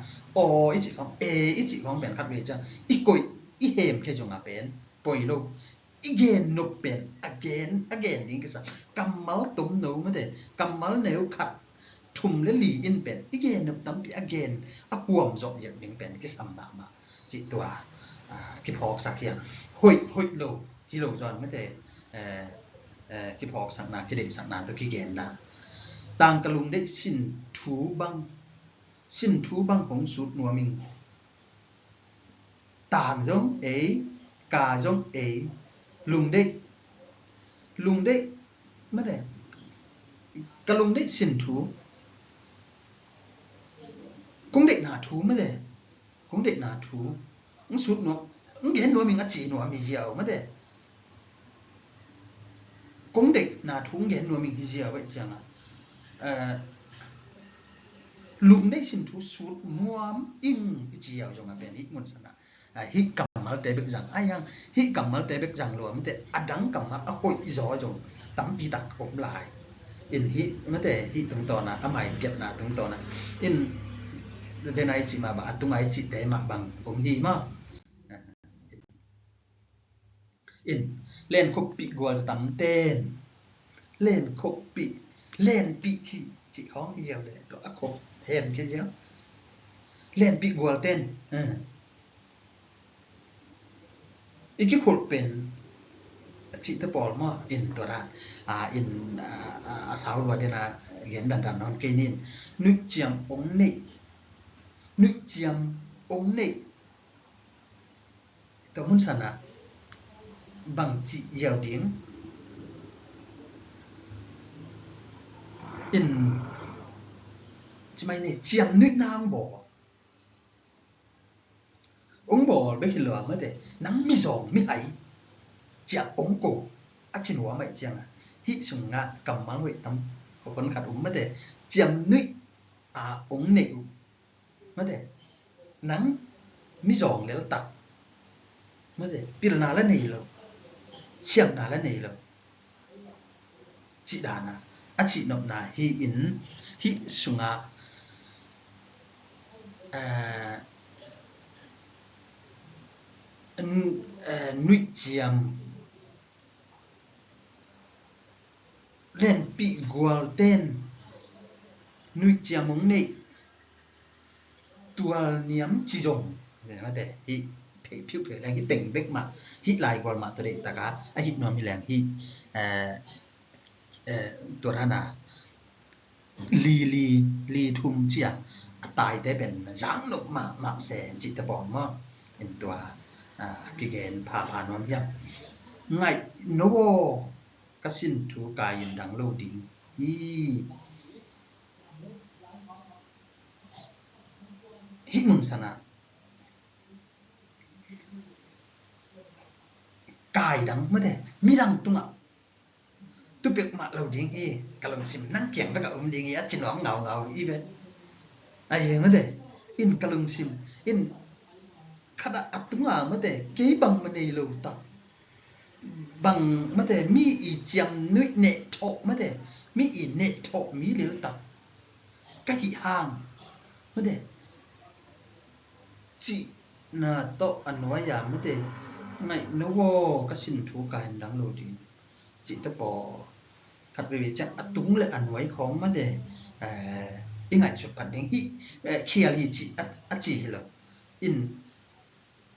aw i cih khong e i cih khong pen khat vei ciang i koih i hem khe zong a pen poi lo. I gen nop pen a gen, a gen ding kisam. Kammal tomno mate, kammal neu khat thum le li in pen i gen nop tampi a gen a huam zawh ziau ding pen kisam mahmah cih tua, ah, kiphawksak hiam. Hoih, hoih lo hi lo zawn mate, eh, eh, kiphawksakna, kideihsakna tawh kigenna. Tangka lungdeih sin thu bang, sin thu bang hong sut nuam ing. Tang zong ei, ka zong ei, lungdeih, lungdeih mate, ka lungdeih sin thu, kong deihna thu mate, kong deihna thu, ng sut nuam, ng gen nuam ing a ci nuam hi ziau mate. Kong deihna thu gen nuam ing hi ziau a ciangah, eh, lungdeih sin thu sut nuam ing i ci ziau zong a pen hih mun sanah, ah, hih kammalte bek zang ai hang, hih kammalte bek zang lua mate a dang kammal a hoih zaw zong tampi tak om lai. In hih mate hih tungtawnah a mai getna tungtawnah in denai cih mah bang a tungai cihte mah bang om hi maw? In len khoppih gual tamten, len khoppih, lenpih cih, cih khawng hi ziau le tua a khop hem khe ziau. Lenpih gual ten, eh, i kikhulh pen a cihte pawl maw in tua dan, ah, in, ah, ah, a sau lua den a gen dandan nawn kei nin nuihciam ong neih, nuihciam ong neih. Tua mun sanah bang cih ziau ding in ci mai ni ciam nuihna ong bawl. Ong bawl bek hi lo a mate nang mizawng mihai ciah ong ko a ci nuam ahih ciangah hih sungah kammal hoih tam khaw khat um mate, ciamnuih a ong neih uh mate, nang mizawng leltak mate, pilna la nei lo, siamna la nei lo cih dana a cihnopna hi in, hih sungah, eh, n-, eh, nuihciam lenpih gualten nuihciam ong neih tualniam ci zong, mate, hih phei phiuphei leng hih teng bek mah, hih lai gual mah tua deih taka a hih nuam hi leng hih, eh, eh, tua dana li li li thum cia a taite pen zaknop mahmah se cihte pawl maw? In tua, ah, kigen phapha nuam hiam? Ngaih no aw, ka sin thu kai in dang lo ding hi. Hih mun sanah kai dang mate, midang tungah tu pek mah lo ding hi, ka lungsim nang kiang bek a um ding hi, a ci nuam ngaungau hi ve. Ahi ve mate, in ka lungsim in khat a tunga mate, kei bangmah nei lo tak, bang mate, mi i ciamnuih neh thawh mate, mi i neh thawh mi lel tak ka hih hang mate, cihna tawh a nuai-a mate, ngaih no aw, ka sin thu kai in dang lo ding cihte pawl khat veivei ciang a tung le a nuai khawng mate, eh, i ngaihsut phat ding hi, eh, khial hi cih a, a ci hi lo. In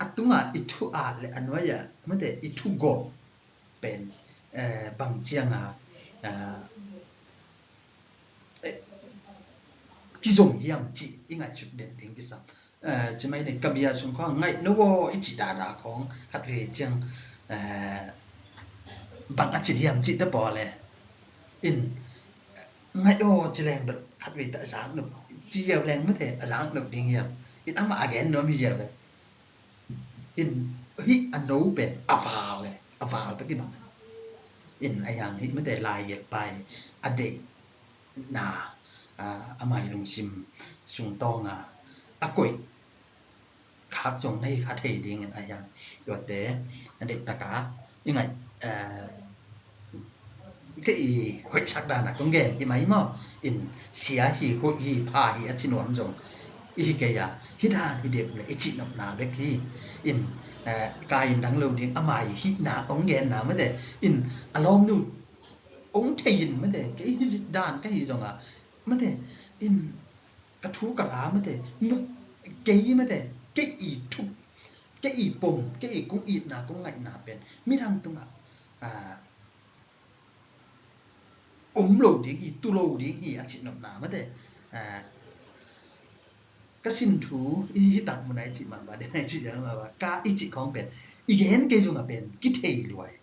a tunga i thu at le a nuai-a mate i thu gawp pen, eh, bang cianga, eh, eh, kizom hiam cih i ngaihsut den ding kisam. Eh, ci mai ni ka bia sung khawng ngaih no aw i ci dada khawng khat vei ciang, eh, bang a ci diam cihte pawl le in ngaih aw ci leng bel khat vei ta a zak nop ci ziau leng mate a zak nop ding hiam? In amah a gen nuam hi ziau le in hih a no pen a val le a val ta kibang in a hiang hih mate lai gelh pai a deih na, ah, amah i lungsim sung tawnga a koih khak zong na hi kha thei dingin a hiang tuate a deih taka i ngaih, eh, kei i hoihsak dana kong gen hi mai maw? In sia hi, hoih hi, pha hi a ci nuam zong i hi kei a, hi dan hi dem le i cihnopna bek hi. In, eh, kai in dang lo ding amah i hihna ong genna mate in a lawmnu ong thei in mate, kei hi dan ka hi zongah mate in ka thu ka la mate, kei mate, kei i thu, kei i pom, kei i kong itna kong ngaihna pen midang tungah, ah, om lo ding hi, tu lo ding hi a cihnopna mate, ah, ka sin thu i hi tak mun a i cih mahmah den a i cih ziau mahmah ka i cih khawng pen i gen kei zongah pen kithei luai.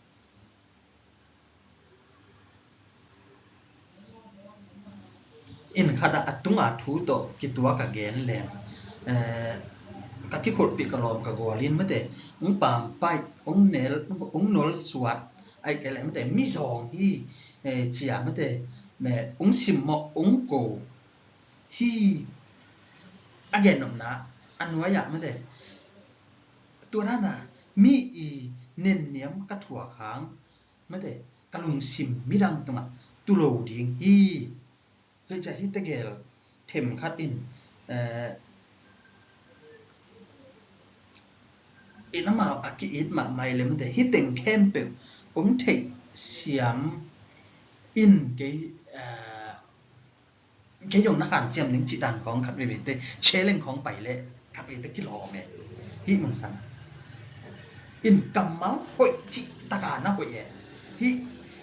In khat ah a tunga thu tawh kituak a gen leng, eh, ka kikholhpih ka lawm ka gual in mate ong pampaih ong nel ong nolsuat aih kei leng mate mizawng hi, eh, cia mate ong simmawh ong ko hi a gen nopna a nuai-ah mate tua dana mi i nenniam ka thuak hang mate ka lungsim midang tungah tu lo ding hi. Zeicah hih tegel themkhat in, eh, in amau a ki-it mahmah le mate hih teng khempeuh ong theih siam in kei, eh, kei zong na hanciam ning cih dan khawng khat veivei te challenge khawng pai leh khat veivei te kilawm e. Hih mun sang in kammal hoih cih taka na hoih e. Hih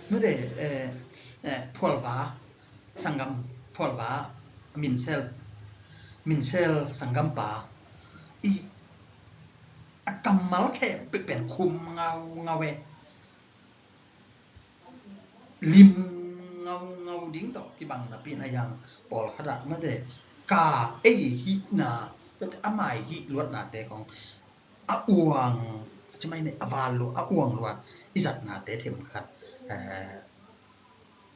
mate, eh, eh, phualva sanggam, phualva minsel, minsel sanggampa i a kammal khempeuh pen khum ngaungau e. Lim ngaungau ding tawh kibang napi in a hiang pawlkhat ah mate ka ei hihna, amah i hih luatnate kong a uang a mai nih a val lua, a uang lua, i zatnate themkhat, eh,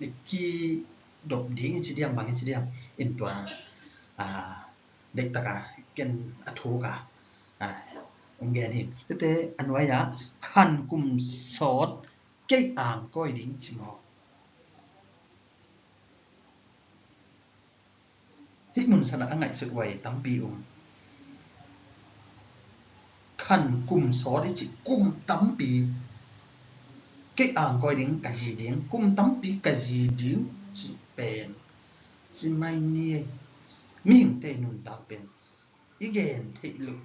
i kidop ding i ci diam, bang i ci diam, in tua, ah, deihtak a ken a thuk a, ah, ong gen hi. Tete a nuai ah khan kum sawt kei ang kawi ding ci mawk. Hih mun sanah a ngaihsut huai tampi um. Khan kum sawt i cih kum tampi kei ang kawi ding, ka zi ding, kum tampi ka zi ding cih pen ci mai ni. Mihingte nuntak pen i gen theih loh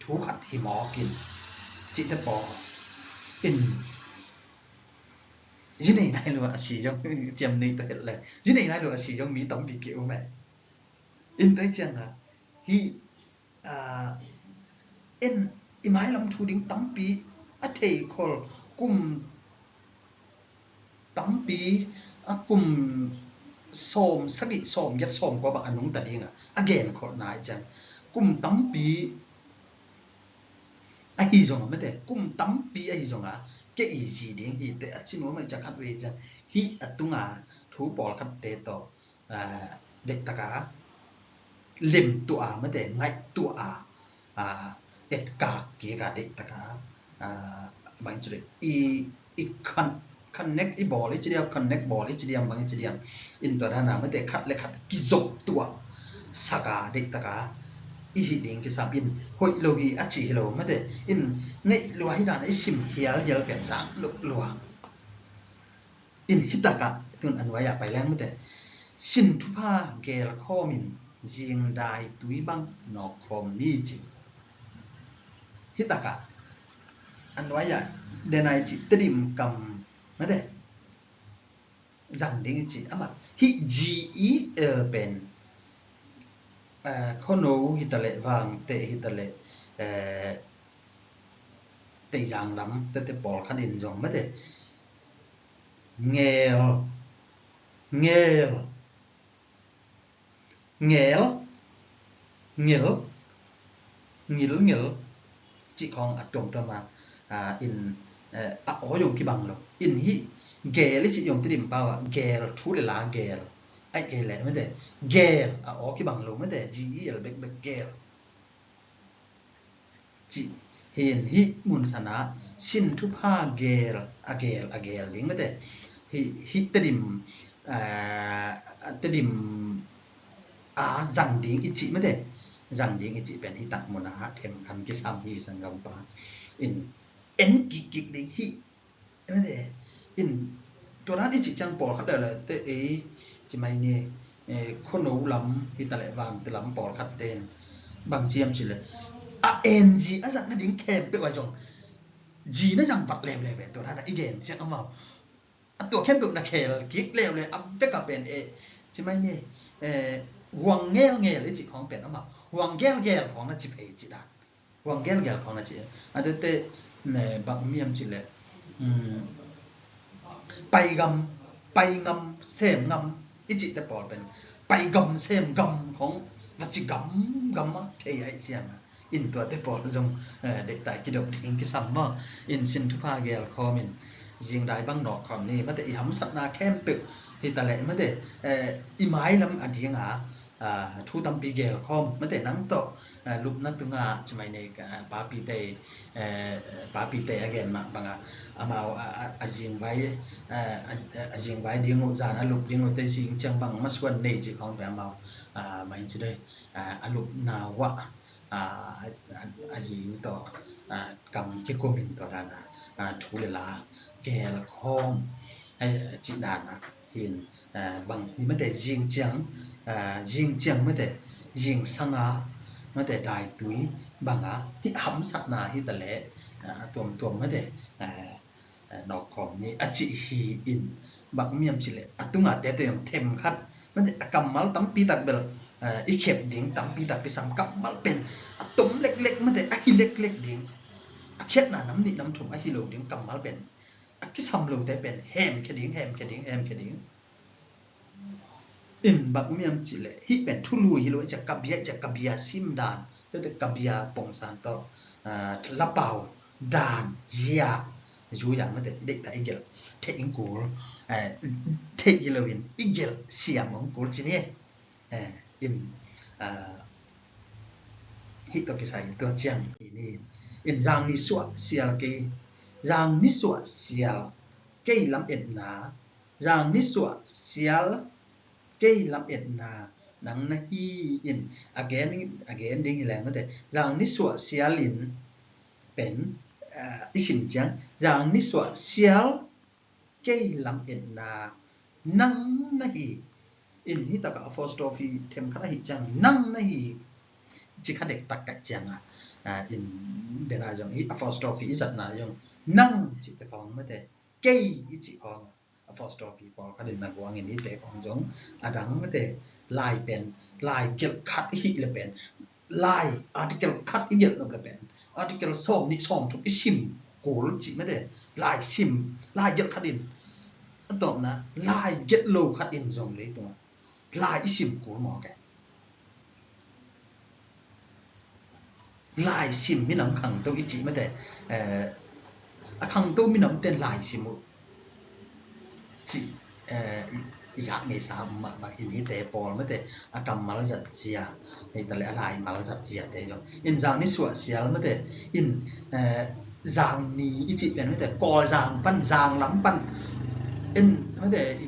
thu khat hi mawk in, cihte pawl in zi nei nai lo a si zong, ciam nei tawh het le, zi nei nai lo a si zong mi tampi ki um eh. In tua ciangah hih, ah, en i mailam thu ding tampi a thei khol, kum tampi, a kum sawm sagih, sawm giat, sawm kua bang a nungta dingah a genkholhna i ciang kum tampi ahi zongah, mate, kum tampi ahi zongah kei i zi ding hi teh a ci nuam a i ciang khat vei ciang hih a tunga thu pawlkhatte tawh, ah, deihtak a lemtuah a, mate, ngaihtuah a, ah, etkak kik a deihtak a, ah, bang ci le i, i khan, connect i bawl i ci diam, connect bawl i ci diam, bang i ci diam. In tua dan a, mate, khat le khat kizoptuah sak a deihtak a i hih ding kisam in, hoih lo hi a ci hi lo, mate, in ngaih lua hi dan a i sim hialhial pen zak loh lua. In hih takah tun a nuai ah pai leng, mate, sin thupha geel khawm in zingdai tui bang nawk khawm ni ci. Hih takah a nuai ah denai ci, Tedim kam, mate, zang ding i ci, amah hih G E L pen, eh, Khuano hi ta leh, Vangteh hi ta leh, eh, Teizang lam tete pawlkhat in zong, mate, ngel, ngel, ngel, ngil, ngil, ngil cih khawng a tuamtuam a, ah, in, eh, a aw zong kibang lo. In hih geel i cih zong Tedim pau ah geel, thu le la geel, ahih kei leh, mate, geel a aw kibang lo, mate, G E L bekbek, geel. Cih hi in, hih mun sanah sin thupha geel, a geel, a geel ding, mate. Hih, hih Tedim, ah, Tedim a zang ding i cih, mate, zang ding i cih pen hih tak munah themkhat kisam hi, sanggampa. In en kikkik ding hih, mate, in tua dan i cih ciang pawlkhat leuleu te ei ci mai ni, eh, Khuano lam hi ta leh, Vangteh lam pawlkhat ten bang ci hiam ci leh, a N G a zat nading khempeuh ah zong G na zang vat leuleu ve, tua dan a i gen ciang amau a tua khempeuh na khel kik leuleu. A bek a pen, eh, ci mai ni, eh, huang ngelngel i cih khawng pen amau huang gelgel khawng na ci phei cih dan. Huang gelgel khawng na ci. A dete, ne, bang miam ci leh, um, paigam, paingam, semngam i cihte pawl pen paigam, semngam khawng va ci gamgam a thei ahih ciang a, in tuate pawl zong, eh, deihtak kidop ding kisam maw. In sin thupha geel khawm in zingdai bang nawk khawm ni, mate, i hamsatna khempeuh hi ta leh, mate, eh, i mailam a ding a, ah, thu tampi geel khawm, mate, nang tawh, ah, lupna tungah ci mai ni, ah, Papi Tei, eh, Papi Tei a gen mah bangah amau, ah, ah, a zingvai, eh, a, a zingvai ding uh, zan a lup ding uh te zing ciang bang masuan nei cih khawng pen amau, ah, mai ci dei, ah, a lupna uah, ah, a, a, a zi uh tawh, ah, kam kikum in tua dan a, ah, thu le la geel khawm, eh, cih dan a hi in, ah, bang hi, mate, zing ciang, ah, zing ciang, mate, zingsang a, mate, daitui bang a hih hamsatna hi ta leh, ah, a tuamtuam, mate, ah, ah, nawk khawm ni a cih hi in, bang miam ci leh a tunga tete zong themkhat, mate, a kammal tampi tak bel, ah, i khep ding tampi tak kisam, kammal pen a tom leklek, mate, a hi leklek ding, a khiatna nam nih nam thum a hi lo ding kammal pen, a kisam lote pen hemkhia ding, hemkhia ding, hemkhia ding. In bang miam ci leh hih pen thulu hi lo, i ciah ka bia, i ciah ka bia sim dan, tete ka bia pongsan tawh, ah, lapau, dan zia zui a mate, i deih ta i gelh theih in kul, eh, theih hi loin i gelh siam hong kul ci ni. Eh, in, ah, hih tawh kisai tua ciang i ni in zang ni suah sial kei, zang ni suah sial kei lam etna, zang ni suah sial kei lam etna nang na hi in a gen, a gen ding hi leng mate, zang ni suah sial in pen, ah, i sim ciang, zang ni suah sial kei lam etna nang na hi in, hi takah apostrophe themkhat ahi ciang nang na hi ci kha dektak kaih ciang a, ah, in dena zong hi apostrophe i zatna zong nang ci te khawng mate, kei i ci khawng apostrophe pawlkhat in na guangin i te khawng zong a dang mate, lai pen, lai gelh khat i hih le pen, lai article khat i gelh nop le pen, article sawm nih sawm thum i sim kul ci mate, lai sim, lai gelh khat in, a tawpna lai gelh lo khat in zong leitungah lai i sim kul mawk e. Lai sim minam khangto i cih mate, eh, a khangto minam ten lai sim uh cih, eh, i, i zak ngeisa mahmah in hite pawl mate, a kammal zat zia, hei ta le a laimal zat zia te zong. In zang ni suah sial mate, in, eh, zang ni i cih pen mate, Kawl zang pan, zang lam pan, in mate, i,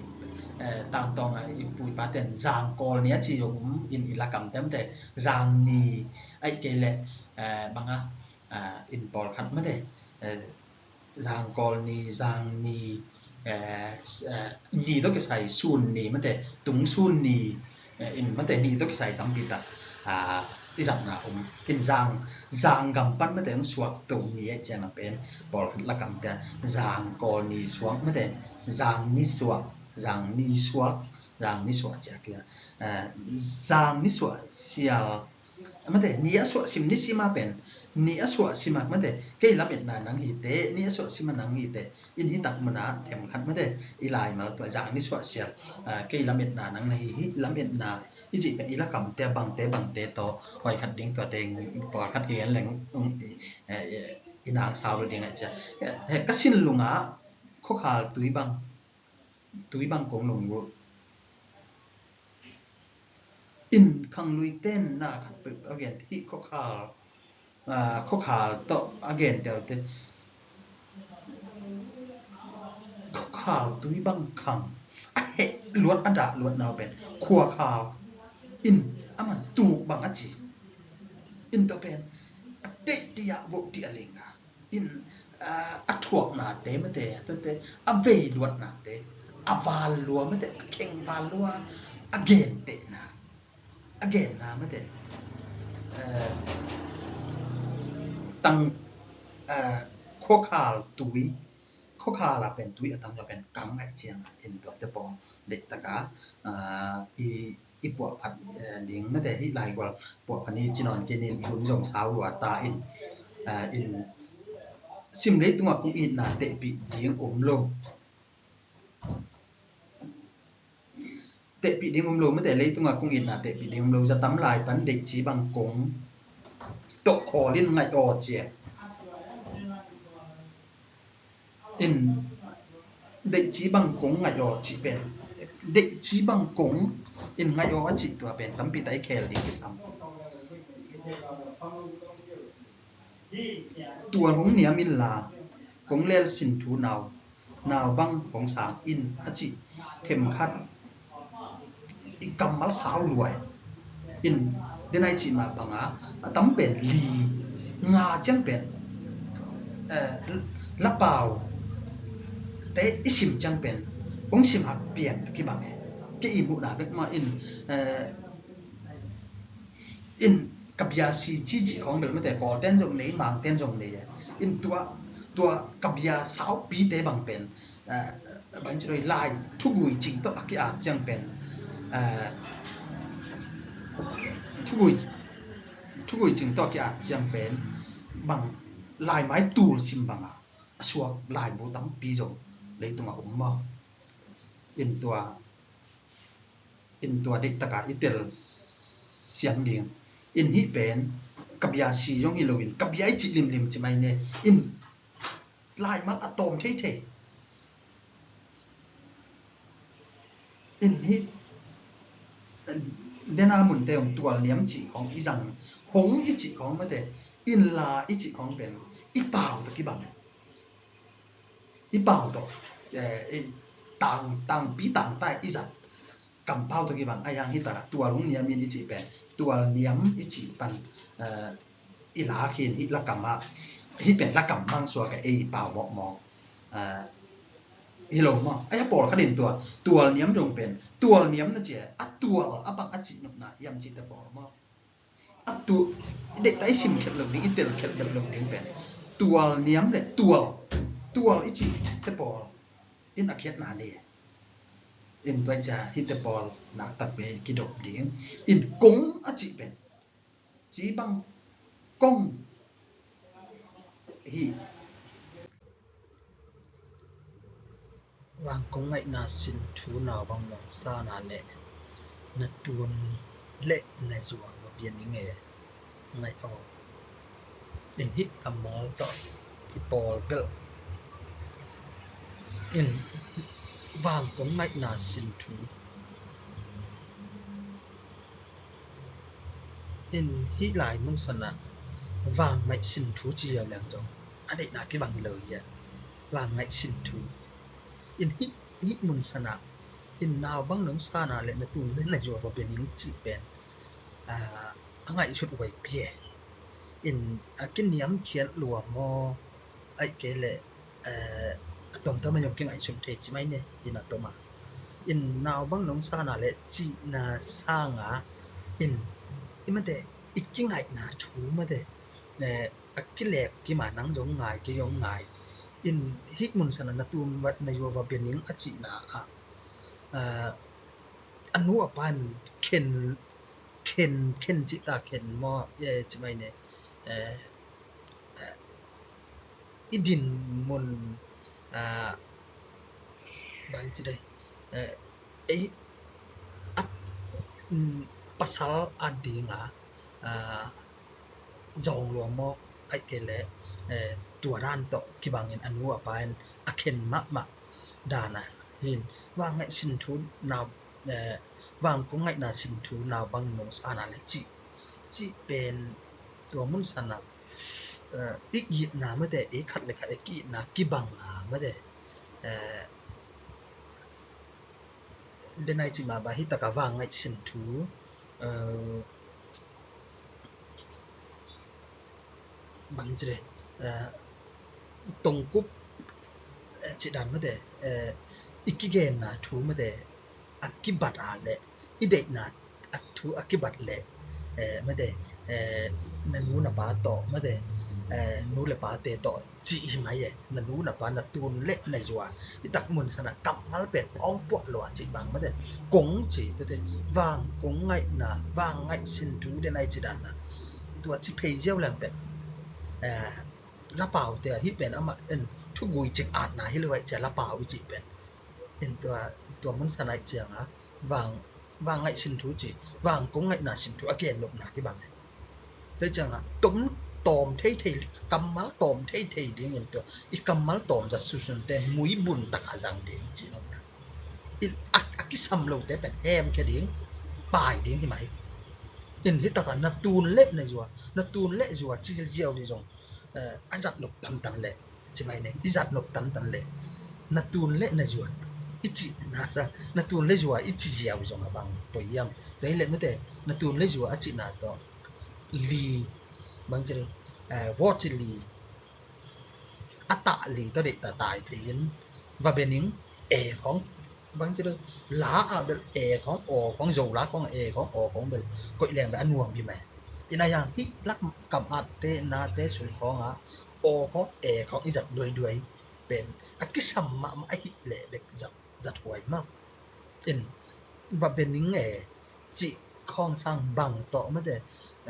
eh, tangtawng a i pu i pa ten zang Kawl ni a ci zong um, in i lakam te mate, zang ni, aih kei le, eh, banga, eh, in pawlkhat mate, eh, zang Kawl ni, zang ni, eh, s-, eh, ni tawh kisai sun ni mate, tung sun ni, eh, in mate ni tawh kisai tampi tak, ah, i zatna um. In zang, zang gam pan mate hong suak to ni aih ciang a pen pawlkhat lakam te zang Kawl ni suak mate, zang ni suak, zang ni suak, zang ni suak ciak kia, eh, zang ni suah sial mate, ni a suah sim, ni sim a pen, ni a suah sim a mate, kei lam etna nang hi te, ni a suah sim a nang hi te, in hi tak muna themkhat mate, i laimal tua zang ni suah sial, ah, kei lam etna nang na hi, hi lam etna i cih pen i lakam te bangte bangte tawh huai khat ding tua te pawlkhat i gen leng, um, i, eh, eh, i nang sau lo ding a cia. Eh, eh, ka sin lunga khuakhal tui bang, tui bang kong lungruh. In khanglui ten na khat peuh a gen hi khuakhal, ah, khuakhal tawh a gen teu te. Khuakhal tui bang khang. A heh luat a dah luat nau pen khuakhal. In a man tuk bang a ci. In tawh pen a teih tia voh tia lenga. In, ah, a thuaknate mate, a tawte, a vei luatnate, a val lua mate, a kheng val lua, a gentehna, a genna mate, eh, tang, eh, khuakhal tui, khuakhal a pen tui a tang la pen kang ngaih ciang in tuate pawng deihtaka, ah, i i puahphat, eh, ding mate, hih laigual puahphat ni cinawn kei nin i hun zong sau lua ta in, eh, in sim leitungah kong itna tehpih ding om lo. Tehpih ding om lo mate, leitungah kong itna tehpih ding om lo. Zatam lai pan deihci bang kong tawh khawl in ngaih aw cia. In deihci bang kong ngaih aw cih pen, deihci bang kong in ngaih aw a cih tua pen tampi tak i khel ding kisam. Tual hong niam inla kong lel sin thu nau, nau bang hong sang in a cih themkhat i kammal sau luai. In denai cih mah banga a tam pen li nga ciang pen, eh, lapau te i sim ciang pen hong sim hak pian kibang e. Kei i muhna bek mah in, eh, in ka biasi ci ci khawng bel mate Kawl ten zong nei, Mang ten zong nei e. In tua, tua ka bia saupi te bang pen, eh, bang ci roi lai thugui cing tawh a ki-at ciang pen, eh, thugui, thugui cing tawh a ki-at ciang pen bang laimai tul sim banga a suak laibu tampi zong leitungah um maw. In tua, in tua deihtaka i tel siam ding. In hih pen Ka bia si zong hi loin ka bia i cih limlim ci mai ne. In laimal a tawm theithei. In hih dena munte hong tual niam cih khong i zang, hong i cih khong mate, in la i cih khong pen i pau tawh kibang. I pau tawh, eh, i tang, tangpi tangtai i zat kampau tawh kibang. A yang hita tual hong niam in i cih pen tual niam i cih pan, eh, i lak hi in hih lakam ah, hih pen lakam mang suak a ei pau mawkmawk, eh, hi lo maw? A ya pawlkhat in tua tual niam dong pen tual niam na cia a tual a bang a cih nopna hiam cihte pawl maw? A tu i deihta i sim khelh lo ding, i tel khelh lo ding pen tual niam le tual, tual i cihte pawl in a khiatna nei. In tua i cia hihte pawl naktak pen kidop ding. In kong a cih pen ci bang kong hi. Vang kong ngaihna sin thu naubang nong sana le na tun le na zuang na bia ning e. Ngaih aw. In hih kammal tawh i pawl belh in vang kong ngaihna sin thu. In hih lai mun sanah vang ngaih sin thu ci liang zong a deihna kibang hi lo hi a, vang ngaih sin thu. In hih, hih mun sanah in naubang nong sana le na tun le na zuang va bia ning cih pen, ah, a ngaihsut huaipi e. In a kiniamkhiat lua maw, aih kei leh, eh, a tomtom a zong kingaihsun thei ci mai ne, in a tom a. In naubang nong sana le cihna sanga in i mate i kingaihna thu mate, eh, a kilek kima nang zong ngai kei zong ngai. In hih mun sana na tun va na zuang va bia ning a cihna ah, eh, a nu a pa in khen, khen, khen cih ta khen maw, eh, ci mai ne, eh, eh, i din mun, ah, bang ci dei, eh, ei, a, mm, pasal a dinga, ah, zawng lua maw, aih kei leh, eh, tua dan tawh kibangin a nu a pa in a khen mahmah dan a hin, vang ngaih sin thu nau, eh, vang kong ngaihna sin thu naubang nong sana le cih, cih pen tua mun sanah, eh, i itna mate, i khat le khat i ki-itna kibang a mate, eh, denai cih mah bang hih takah vang ngaih sin thu, eh, bang ci dei, eh, tongkup, eh, cih dan mate, eh, i kigenna thu mate, a kibat a le i deihna a thu a kibat le, eh, mate, eh, na nu na pa tawh mate, eh, nu le pate tawh cih hi mai e. Na nu na pa na tun le na zuang i tak mun sanah kammal pen awng puah lua cih bang mate, kong ci tete, vang kong ngaihna, vang ngaih sin thu denai ci dan na tua ci phei ziau lem pen, eh, lapaute a hih pen amah in thugui cik atna hi lo aih cia lapau i cih pen. In tua, tua mun sanah i cianga vang, vang ngaih sin thu ci, vang kong ngaihna sin thu a gen nopna kibang e. Tua cianga tom, tawm theithei, kammal tawm theithei dingin tua i kammal tawm zat sunsunte muibun takah zang ding ci nopna. In a, a kisam lote pen hemkhia ding, pai ding hi mai. In hih takah na tun le na zuang, na tun le zuang ci ziau ding zong, eh, a zat nop tantan leh, ci mai ne, i zat nop tantan leh na tun le na zuang i ci, na, na tun le zuang i ci ziau zong a bang poi hiam? Tua hi leh mate, na tun le zuang a cihna tawh li, bang ci, eh, vawt ci li, a tah li tawh deih ta tai phei in va bia ning, e khong, bang ci, la a bel e khong, aw khong, Zo la khong e khong, aw khong bel koih leng bel a nuam hi mai. In a yang hih lakam atte nate sung khawngah aw khawng e khawng i zat duaiduai pen a kisam mahmah ahih leh bek zat, zat huai mah. In va bia ning e cih khawng sang bang tawh mate,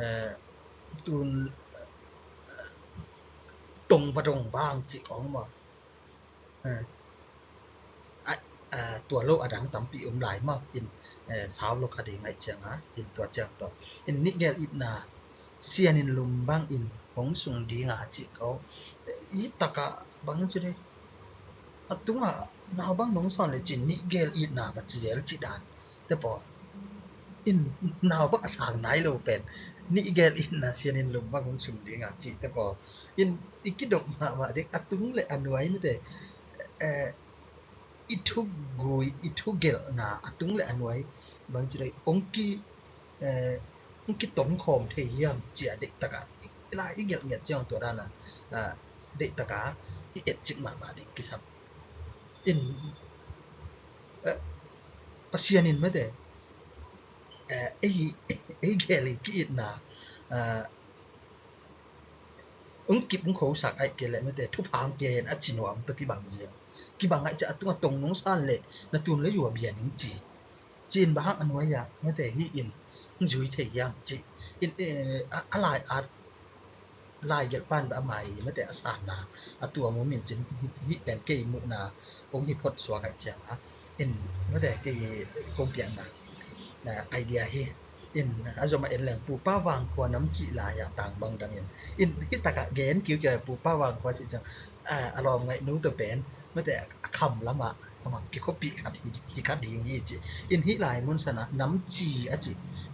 eh, tun, eh, tong va dong vang cih khawng maw? Eh, a, a, tua lo a dang tampi om lai mah in, eh, sau lo kha ding aih cianga in tua ciang tawh in nihgel itna Sian in lum bangin hong sung dinga cih ko. I takah bang ci dei, a tungah nau bang nong sawn le cin nih gel itna va ci zel cih dan te pawl in, nau bang a sang nai lo pen nih gel itna sian in lum bang hong sung dinga cih te pawl in i kidop mahmah ding. A tung le a nuai mite, eh, i thugui, i thugelhna a tung le a nuai bang ci dei, ong ki, eh, ong kitong khawm thei hiam ci a deihtakah i la i gelh ngiat ciang tua dana, ah, deihtakah i et cik mahmah ding kisam. In, eh, Pasian in mete, eh, ei, ei gel i ki-itna, ah, ong kip ong khosak aih kei leh mete thupha ong pia hen a ci nuam tawh kibang ziau. Kibang aih ciah a tungah tong nong san leh na tun le yua bia ning ci. Ci in bang hang a nuai ah mete hi in ong zui thei hiam ci. In, eh, a, a lai at lai gelh pan beh a mai mete a sanna a tuam om in cin hih pen kei muhna ong hi phot suak aih ciang a. In mete kei kong piakna, ah, idea hi. In a zom a en leng Pupa Vangkhua nam cih lai-ah tang bang dang in. In hih takah gen kiukiau Pupa Vangkhua cih ciang, ah, a lawm ngaih nu tawh pen mete a kham lamah amah kikhuapih khat hi, hi khat ding hi ci. In hih lai mun sanah namci a ci,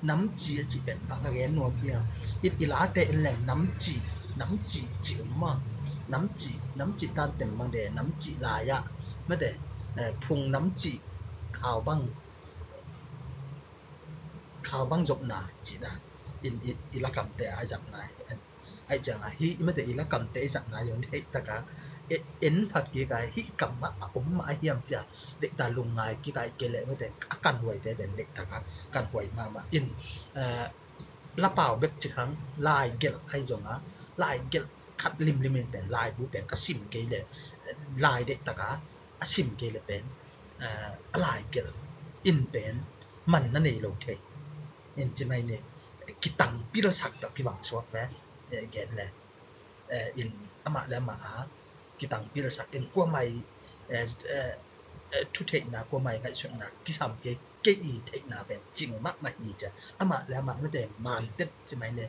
namci a ci pen bang a gen nuam hiam. In i late en leng namci, namci ci um ma, namci, namci tan tem bang de, namci lai-ah mete, eh, phung namci khau bang khau bang zopna cihna in i, i lakamte a zatna hi. Aih ciangah hih mete i lakamte i zatna hi hong theih takah e, en phat kikah hih kamah a om mah a hiam cia deihta lungngai kikah i kei leh mete a kanhuaite pen deihtakah kanhuai mahmah in, eh, lapau bek cikhang lai gelh ahi zongah lai gelh khat limlim in pen laibu pen a sim kei leh lai deihtakah a sim kei leh pen, eh, a lai gelh in pen man na nei lo thei. In ci mai ni, kitang pilsak tawh kibang suak ve, eh, gen le, eh, in amah le amah a kitang pilsak in kuamai, eh, eh, eh, thutheihna kuamai ngaihsutna kisam kei, kei i theihna pen cing mahmah hi cia. Amah le amah mete man tep ci mai ni,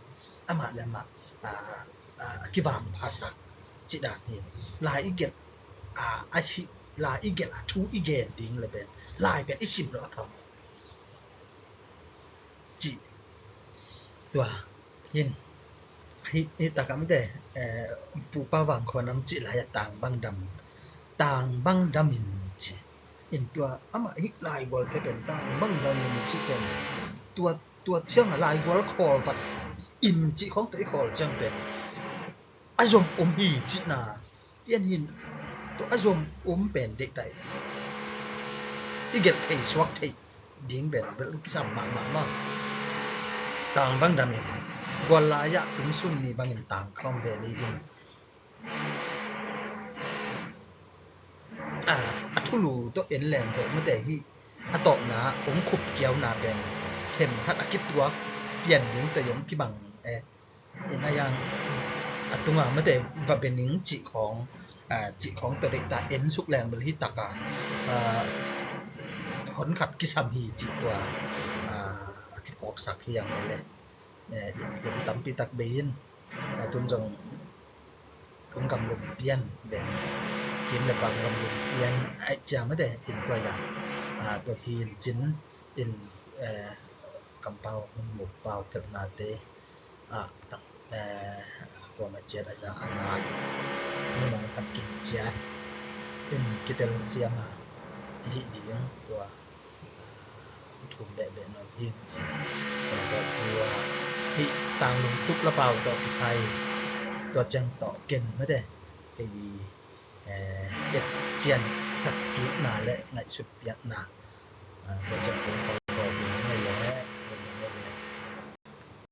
amah le amah, ah, ah, kivang phasak cih dan hi. Lai i gelh, ah, a hi, lai i gelh a thu i gen ding le pen lai pen i sim lo a pham cih tua hin. Hih, hih takah mete, eh, Pupa Vangkhua nam cih lai-ah tang bang dam, tang bang dam in ci. In tua amah hih laigual pia pen tang bang dam in ci pen tua, tua ciangah laigual khawl vat in cih khawng tawh i khawl ciang pen a zom om hi cihna pian hin tua a zom om pen deihta i gelh thei suak thei ding pen bel kisam mahmah maw. Tang bang dam in gual lai-ah tungsun ni bangin tang khawm ve ni in, ah, a thulu tawh en leng tawh mete hih a tawpna ong khup kiauna pen themkhat a kituak pian ding tawh i ong kibang, eh, in a yang a tunga mete va be ning cih khawng, ah, cih khawng tawh deihta en suk leng bel hih takah, ah, hon khat kisam hi cih tua, ah, a kiphawksak hi ang le, eh, in tampi tak bei in, ah, tun zong ong gamlum pian ve, kim le pang gamlum pian aih ciang mete in tua ya, ah, tua hi in cin in, eh, kampau hong muk pau kepnate ah, tak, eh, kuamah ciat a za a ngai minam khat kim ciat in kitelsiam a i hih ding tua thum behbeh nawn hi ci. Tua tua hih tang lungtup lapau tawh kisai tua ciang tawh ken mete kei, eh, et cian sak kikna le ngaihsut piakna, ah, tua ciang kong